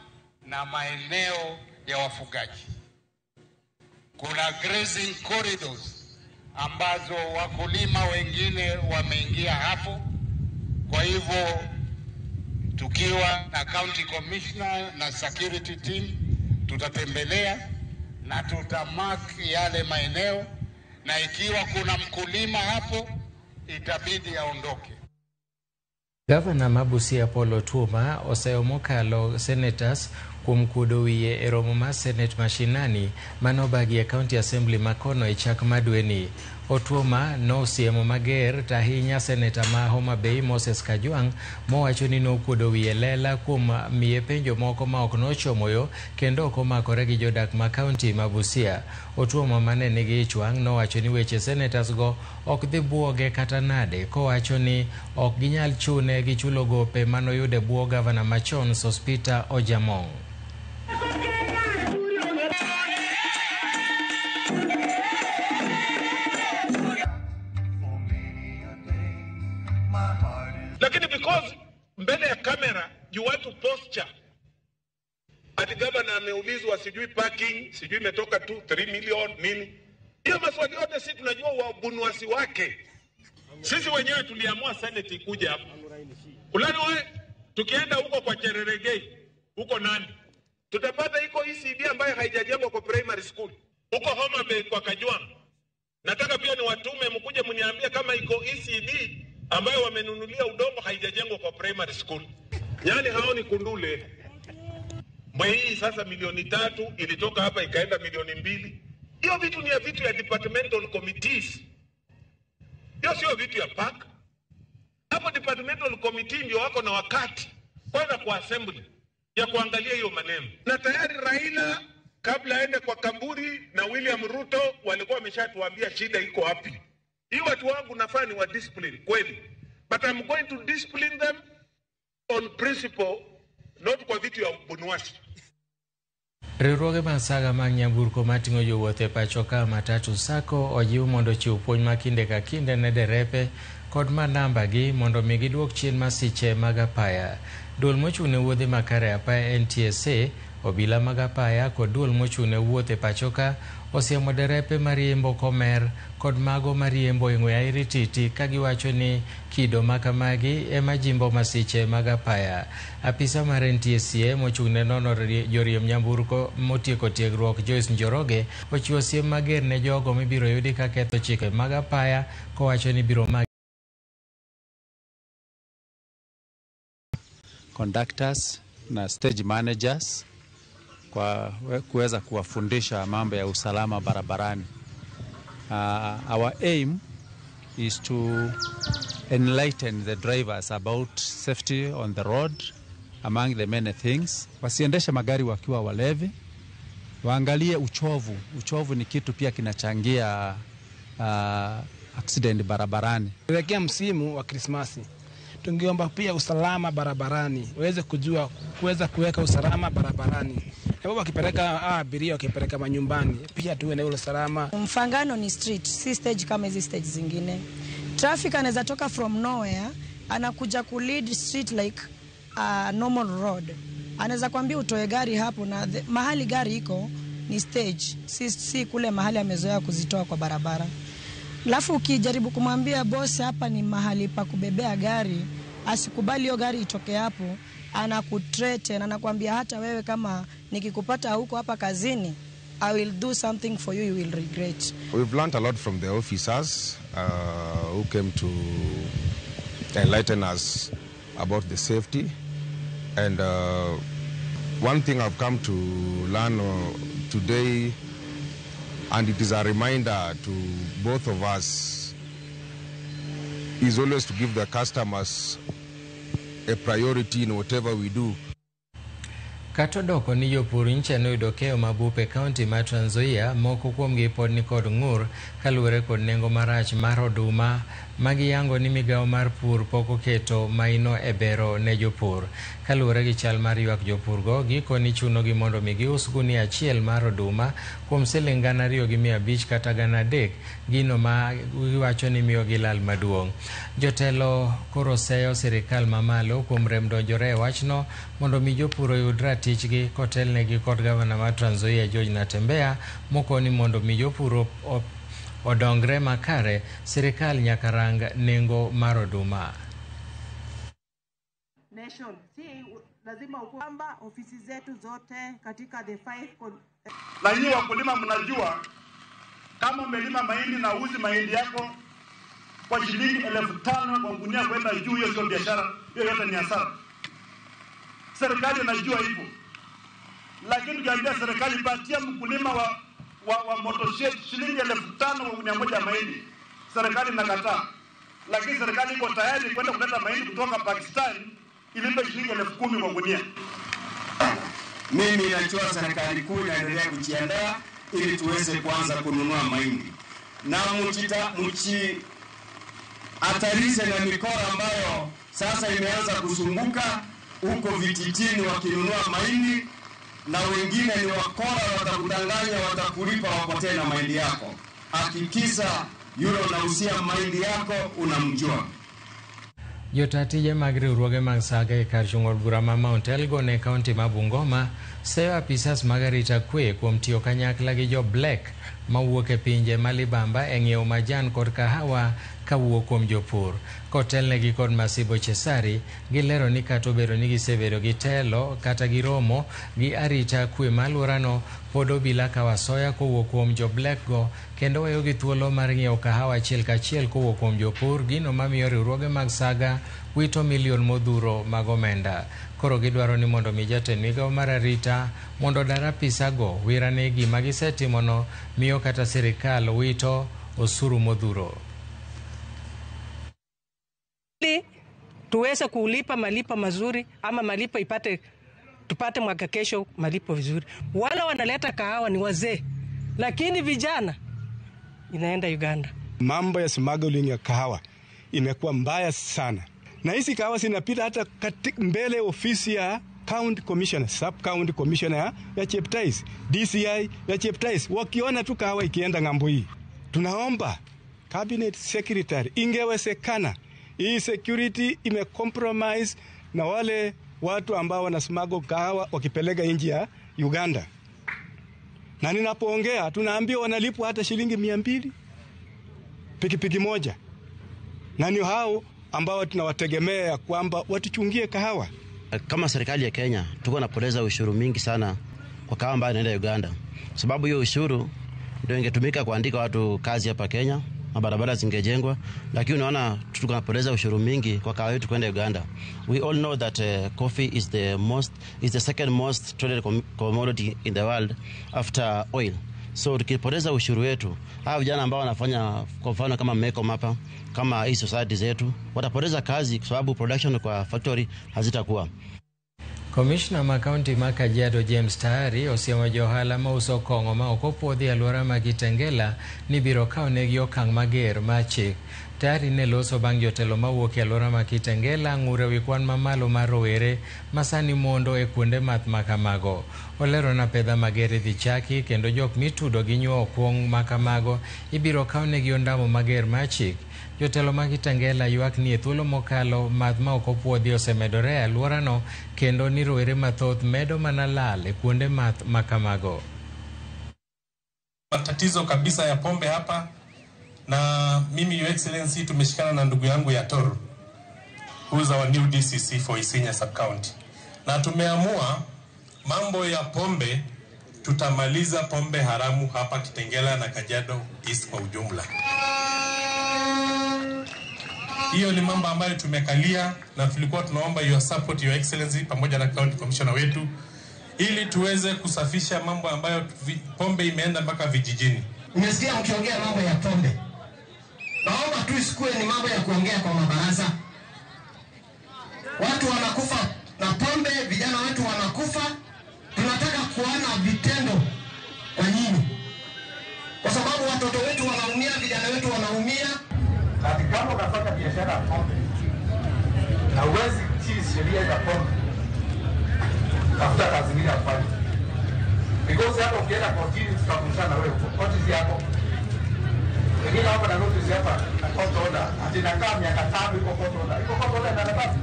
na maeneo ya wafugaji. Kuna grazing corridors ambazo wakulima wengine wameingia hapo. Kwa hivyo tukiwa na county commissioner na security team tutatembelea na tutamark yale maeneo, na ikiwa kuna mkulima hapo itabidi aondoke. Gavana ma Busia Paul Otuoma oseyo mokalo senators kuom kuodo wiye e romo mar Senate mashinani manobagi e County Assembly makono e chak ma dweni. Otuoma nosiemo mager to ahinya seneta ma Homa Bay Moses Kajwang' mowacho ni nokuodo wiye lela kuom miye penjo moko ma ok nochomo yo kendo ok omakore gi jodak ma kaunti ma Busia. Otuoma mane nigi ich wang' nowacho ni weche senators go ok dhi buoge kata nade, kowacho ni ok ginyal chune gi chulo gope manoyudo e bwo gavana machon Sospeter Ojamong. Lakini because mbele ya kamera you want to posture ati governor ameulizwa sijui parking, sijui imetoka 2 3 million nini. Hiyo maswali yote sisi tunajua wabunuasi wake. Sisi wenyewe tuliamua senate ikuja hapa. Ulani wewe, tukienda huko kwa Chereregei, huko nani? Tutapata iko ECD ambayo haijajengwa kwa primary school. Huko Homa Bay kwa Kajwang. Nataka pia ni watume mkuje mniambie kama iko ECD ambayo wamenunulia udongo haijajengwa kwa primary school. Yaani hao ni kundule. Mwe sasa milioni 3 ilitoka hapa ikaenda milioni 2. Hiyo vitu ni ya vitu ya departmental committees. Hiyo sio vitu ya park. Hapo departmental committee ndio wako na wakati kwanza kwa assembly ya kuangalia hiyo maneno. Na tayari Raila kabla aende kwa Kamburi na William Ruto walikuwa wameshatuambia shida iko wapi. Hii watu wangu nafaa ni wa discipline kweli. But I'm going to discipline them on principle, not kwa vitu ya ubunuasi. Riwruoge mag saga mag nyamburko mating'o jowuoth e pacho ka Matatu Sacco ojiw mondo ochiw puonj ma kinde ka kinde ne derepe kod manamba gi mondo mi giduok chien masiche mag apaya. Duol mochung' ne wuodhe makare apaya NTSA, obila mag apaya kod duol mochung' ne wuoth e pacho ka osiemo derepe mariembo komer kod mago mariembo e ng'we airititi ka giwacho ni kido makamagi ema jimbo masiche mag apaya. Apisa mar NTSA mochung' ne nono joriemb nyamburko motieko tiegruok Joyce Njoroge ochiwo siem mager ne jogo mibiro yudi ka ketho chike mag apaya kowacho ni biro magi conductors na stage managers kwa kuweza kuwafundisha mambo ya usalama barabarani. Our aim is to enlighten the drivers about safety on the road, among the many things. Wasiendeshe magari wakiwa walevi, waangalie uchovu. Uchovu ni kitu pia kinachangia accident barabarani. Kuelekea msimu wa Krismasi, tungeomba pia usalama barabarani, waweze kujua kuweza kuweka usalama barabarani. Na wakipeleka abiria, wakipeleka manyumbani, pia tuwe na ule usalama. Mfangano ni street, si stage kama hizi stage zingine. Traffic anaweza toka from nowhere, anakuja ku lead street like a normal road. Anaweza kwambia utoe gari hapo na mahali gari iko ni stage, si kule mahali amezoea kuzitoa kwa barabara. Alafu ukijaribu kumwambia boss hapa ni mahali pa kubebea gari, asikubali hiyo gari itoke hapo, anakuthreaten, anakuambia hata wewe kama nikikupata huko hapa kazini, I will do something for you, you will regret. We've learned a lot from the officers who came to enlighten us about the safety. And one thing I've come to learn today, and it is a reminder to both of us, is always to give the customers a priority in whatever we do. Kata odoko ni jopur nyicha noyudo keyo mabup e kaunti ma Trans Nzoia, moko kuomgi pod nikod ng'ur kaluwore kod nengo marach mar oduma magiyango ni migawo mar pur pok oketo maino e bero ne jopur. Kaluwore gi chal mar ywak jopurgo, gikoni chunogi mondo mi gius gunia achiel mar oduma kuom siling 2,500 kata 3,000, gino ma giwacho ni miyogi lal maduong'. Jotelo koro seyo sirikal mamalo kuom rem donjore e wachno mondo mi jopur oyud ratichgi kotelnegi kod gavana mar Trans Nzoia George Natembeya mokoni mondo mi jopur odongre makare, sirikal nyaka rang nengo mar oduma. Nation. Si lazima kwamba ofisi zetu zote katika the 5 na nyinyi wakulima mnajua kama umelima mahindi na uzi mahindi yako kwa shilingi 5,000 kwa gunia kwenda juu, hiyo sio biashara, hiyo yote ni hasara. Serikali inajua hivyo, lakini ukiambia serikali patia mkulima wa motoshed shilingi 5,000 kwa gunia moja mahindi, serikali inakataa. Lakini serikali iko tayari kwenda kuleta mahindi kutoka Pakistan ilipe shilingi 10,000 kwa gunia. Mimi najua serikali kuu inaendelea kujiandaa ili tuweze kuanza kununua mahindi, na mchihatarishe na mikora ambayo sasa imeanza kuzunguka huko vijijini wakinunua mahindi, na wengine ni wakora, watakudanganya, watakulipa wapotee na mahindi yako. Hakikisha yule unausia mahindi yako unamjua. Jota tije mag riwruoge mag saga e kar chung' od bura ma Mount Elgon e kaunti ma Bungoma seyo apisas mag arita kwe kuom tiyo kanyakla gi jo Black mawuok e pinje ma libamba e ng'iewo majan kod kahawa kawuok kuom jopur. Kotelnegi kod Masibo Chesari, gilero ni kata obedo ni gisebedo gi telo kata giromo gi arita kwe ma alworano, pod obila kawo asoya kowuok kuom jo Black go kendo weyogi thuolo mar ng'iewo kahawa achiel kachiel kowuok kuom jopur, gino mamiyo riwruoge mag saga wito milion modhuro mag omenda. Koro gidwaro ni mondo mi jatend migawo mar arita mondo odar apisago wirane gima gisetimono miyo kata sirikal wito osuru modhuro. Tuweze kulipa malipo mazuri ama malipo ipate, tupate mwaka kesho malipo vizuri. Wala wanaleta kahawa ni wazee, lakini vijana inaenda Uganda. Mambo ya smuggling ya kahawa imekuwa mbaya sana, na hizi kahawa zinapita hata mbele ofisi ya county commissioner, sub county commissioner ya Cheptais, DCI ya Cheptais, wakiona tu kahawa ikienda ng'ambo hii. Tunaomba cabinet secretary, ingewezekana hii security imecompromise na wale watu ambao wanasmuggle kahawa wakipeleka nje ya Uganda. Na ninapoongea tunaambiwa wanalipwa hata shilingi 200 pikipiki moja. Na ni hao ambao tunawategemea kwamba watuchungie kahawa. Kama serikali ya Kenya tuko napoteza ushuru mingi sana kwa kahawa ambayo inaenda Uganda. Sababu hiyo ushuru ndio ingetumika kuandika watu kazi hapa Kenya, na barabara zingejengwa, lakini unaona tunapoteza ushuru mingi kwa kahawa yetu kwenda Uganda. We all know that coffee is the second most traded commodity in the world after oil. So tukipoteza ushuru wetu, hawa vijana ambao wanafanya kwa mfano kama Meko hapa, kama hii society zetu, watapoteza kazi kwa sababu production kwa factory hazitakuwa. Komishna ma kaunti ma Kajiado James Tayari osiemo johala mauso kong'o ma ok opuodhi e alwora ma Kitengela ni biro kawnegi okang' mager mar chik. Tayari ne loso bang' jotelo mawuok e alwora ma Kitengela ng'ur ewi kwan mamalo mar rowere ma sani mondo e kuonde math ma kamago. Olero na pedha mager idhi chaki kendo jok mitudo gi nyuo kuong' ma kamago ibiro kawnegi ondamo mager mar chik. Jotelo ma Kitengela ywak ni e thuolo mokalo math ma ok opuodhi osemedore e alworano kendo ni rowere mathoth medo mana lal e kuonde math ma kamago. Matatizo kabisa ya pombe hapa, na mimi Your Excellency tumeshikana na ndugu yangu ya Toro. who is our new DCC for Isinya sub-county. Na tumeamua mambo ya pombe, tutamaliza pombe haramu hapa Kitengela na Kajiado East kwa ujumla. Hiyo ni mambo ambayo tumekalia na tulikuwa tunaomba your support, your excellency, pamoja na county commissioner wetu ili tuweze kusafisha mambo ambayo pombe imeenda mpaka vijijini. Nimesikia mkiongea mambo ya pombe. Naomba tu isikuwe ni mambo ya kuongea kwa mabaraza. Watu wanakufa na pombe, vijana wetu wanakufa. Tunataka kuona vitendo kwa nyinyi, kwa sababu watoto wetu wanaumia, vijana wetu wanaumia. Ati kama unafanya biashara ya pombe na huwezi kutii sheria za pombe, tafuta kazi nyingine ya kufanya, because hata ukienda kotini tutakutana na wewe huko. Koti si yako. Wengine hapa na notice hapa na court order, ati nakaa miaka 5 iko court order, iko court order na nafasi.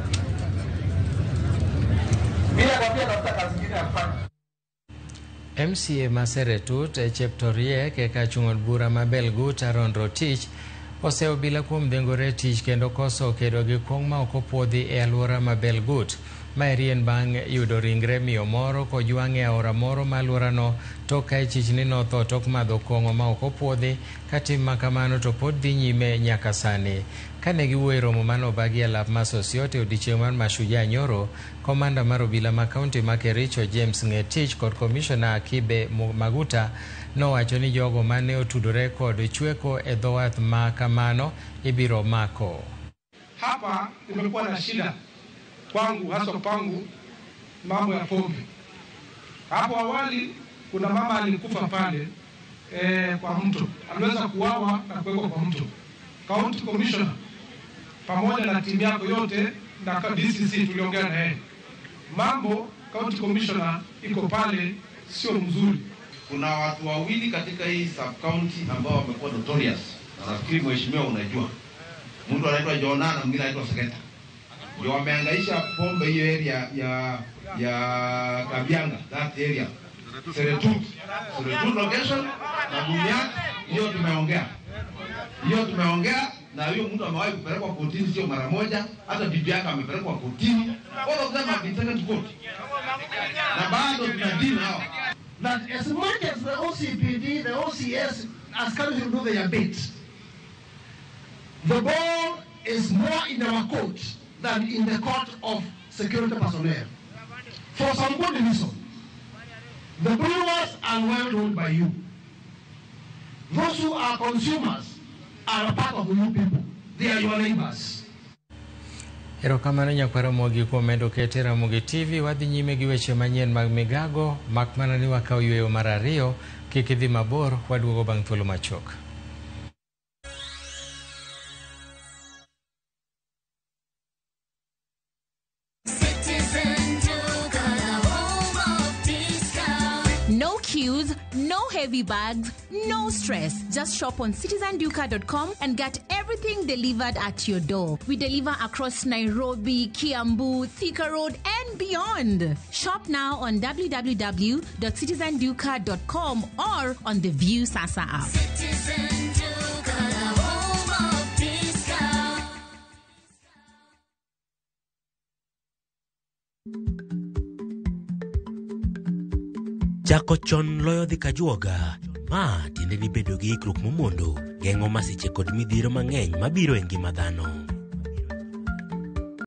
Mimi nakwambia tafuta kazi nyingine ya kufanya. MCA ma Seretut Cheptoriek eka chung' od bura ma Belgut Aaron Rotich oseyo obila kuom dhengore tich kendo koso kedo gi kuong' ma ok opuodhi e alwora ma Belgut. Maeri en bang' yudo ringre miyo moro kojwang' e aora moro ma alworano tok ka ichich ni notho tok madho kong'o ma ok opuodhi ka tim ma kamano to pod dhi nyime nyaka sani. Kane giwuoyo e romo mane obagi e lap ma Sosiot e odiechieng' mar Mashujaa nyoro, komanda mar obila ma kaunti ma Kericho James Ng'etich kod komishona Akibe Maguta nowacho ni jogo mane otudore kod chweko e dho wath ma kamano ibiro mako. Hapa nimekuwa na shida kwangu, hasa kwangu, mambo ya pombe. Hapo awali kuna mama alikufa pale kwa mto, aliweza kuuawa na kuwekwa kwa mto. County Commissioner pamoja na timu yako yote na DCC tuliongea na yeye, mambo County Commissioner iko pale sio mzuri. Kuna watu wawili katika hii sub county ambao wamekuwa notorious, na nafikiri mheshimiwa unajua, mtu anaitwa Jona na mwingine anaitwa Seketa. Ndio wamehangaisha pombe hiyo area ya Kabianga, that area Seretut location na Mumias. Hiyo tumeongea na huyo mtu amewahi kupelekwa kotini, sio mara moja, hata bibi yake amepelekwa kotini. All of them have been taken to court, na bado tuna deal hawa. That as much as the OCPD, the OCS, askari will do their bit, the ball is more in our court than in the court of security personnel. For some good reason. The brewers are well ruled by you. Those who are consumers are a part of you people. They are your neighbors. Erokamano nyakwara Ramogi kuom medo kete Ramogi TV. Wadhi nyime gi weche manyien mag migago, mak mana ni wakaw yweyo mar ariyo. Kik idhi mabor, waduogo bang' thuolo machuok. No queues, no heavy bags, no stress. Just shop on citizenduka.com and get everything delivered at your door. We deliver across Nairobi, Kiambu, Thika Road, and beyond. Shop now on www.citizenduka.com or on the View Sasa app. Citizen Duka, the home of discount. Chako chon loyo dhi kajuoga. Ma tiende ni bedo gi ikruok momondo geng'o masiche kod midhiero mang'eny mabiro e ngima dhano.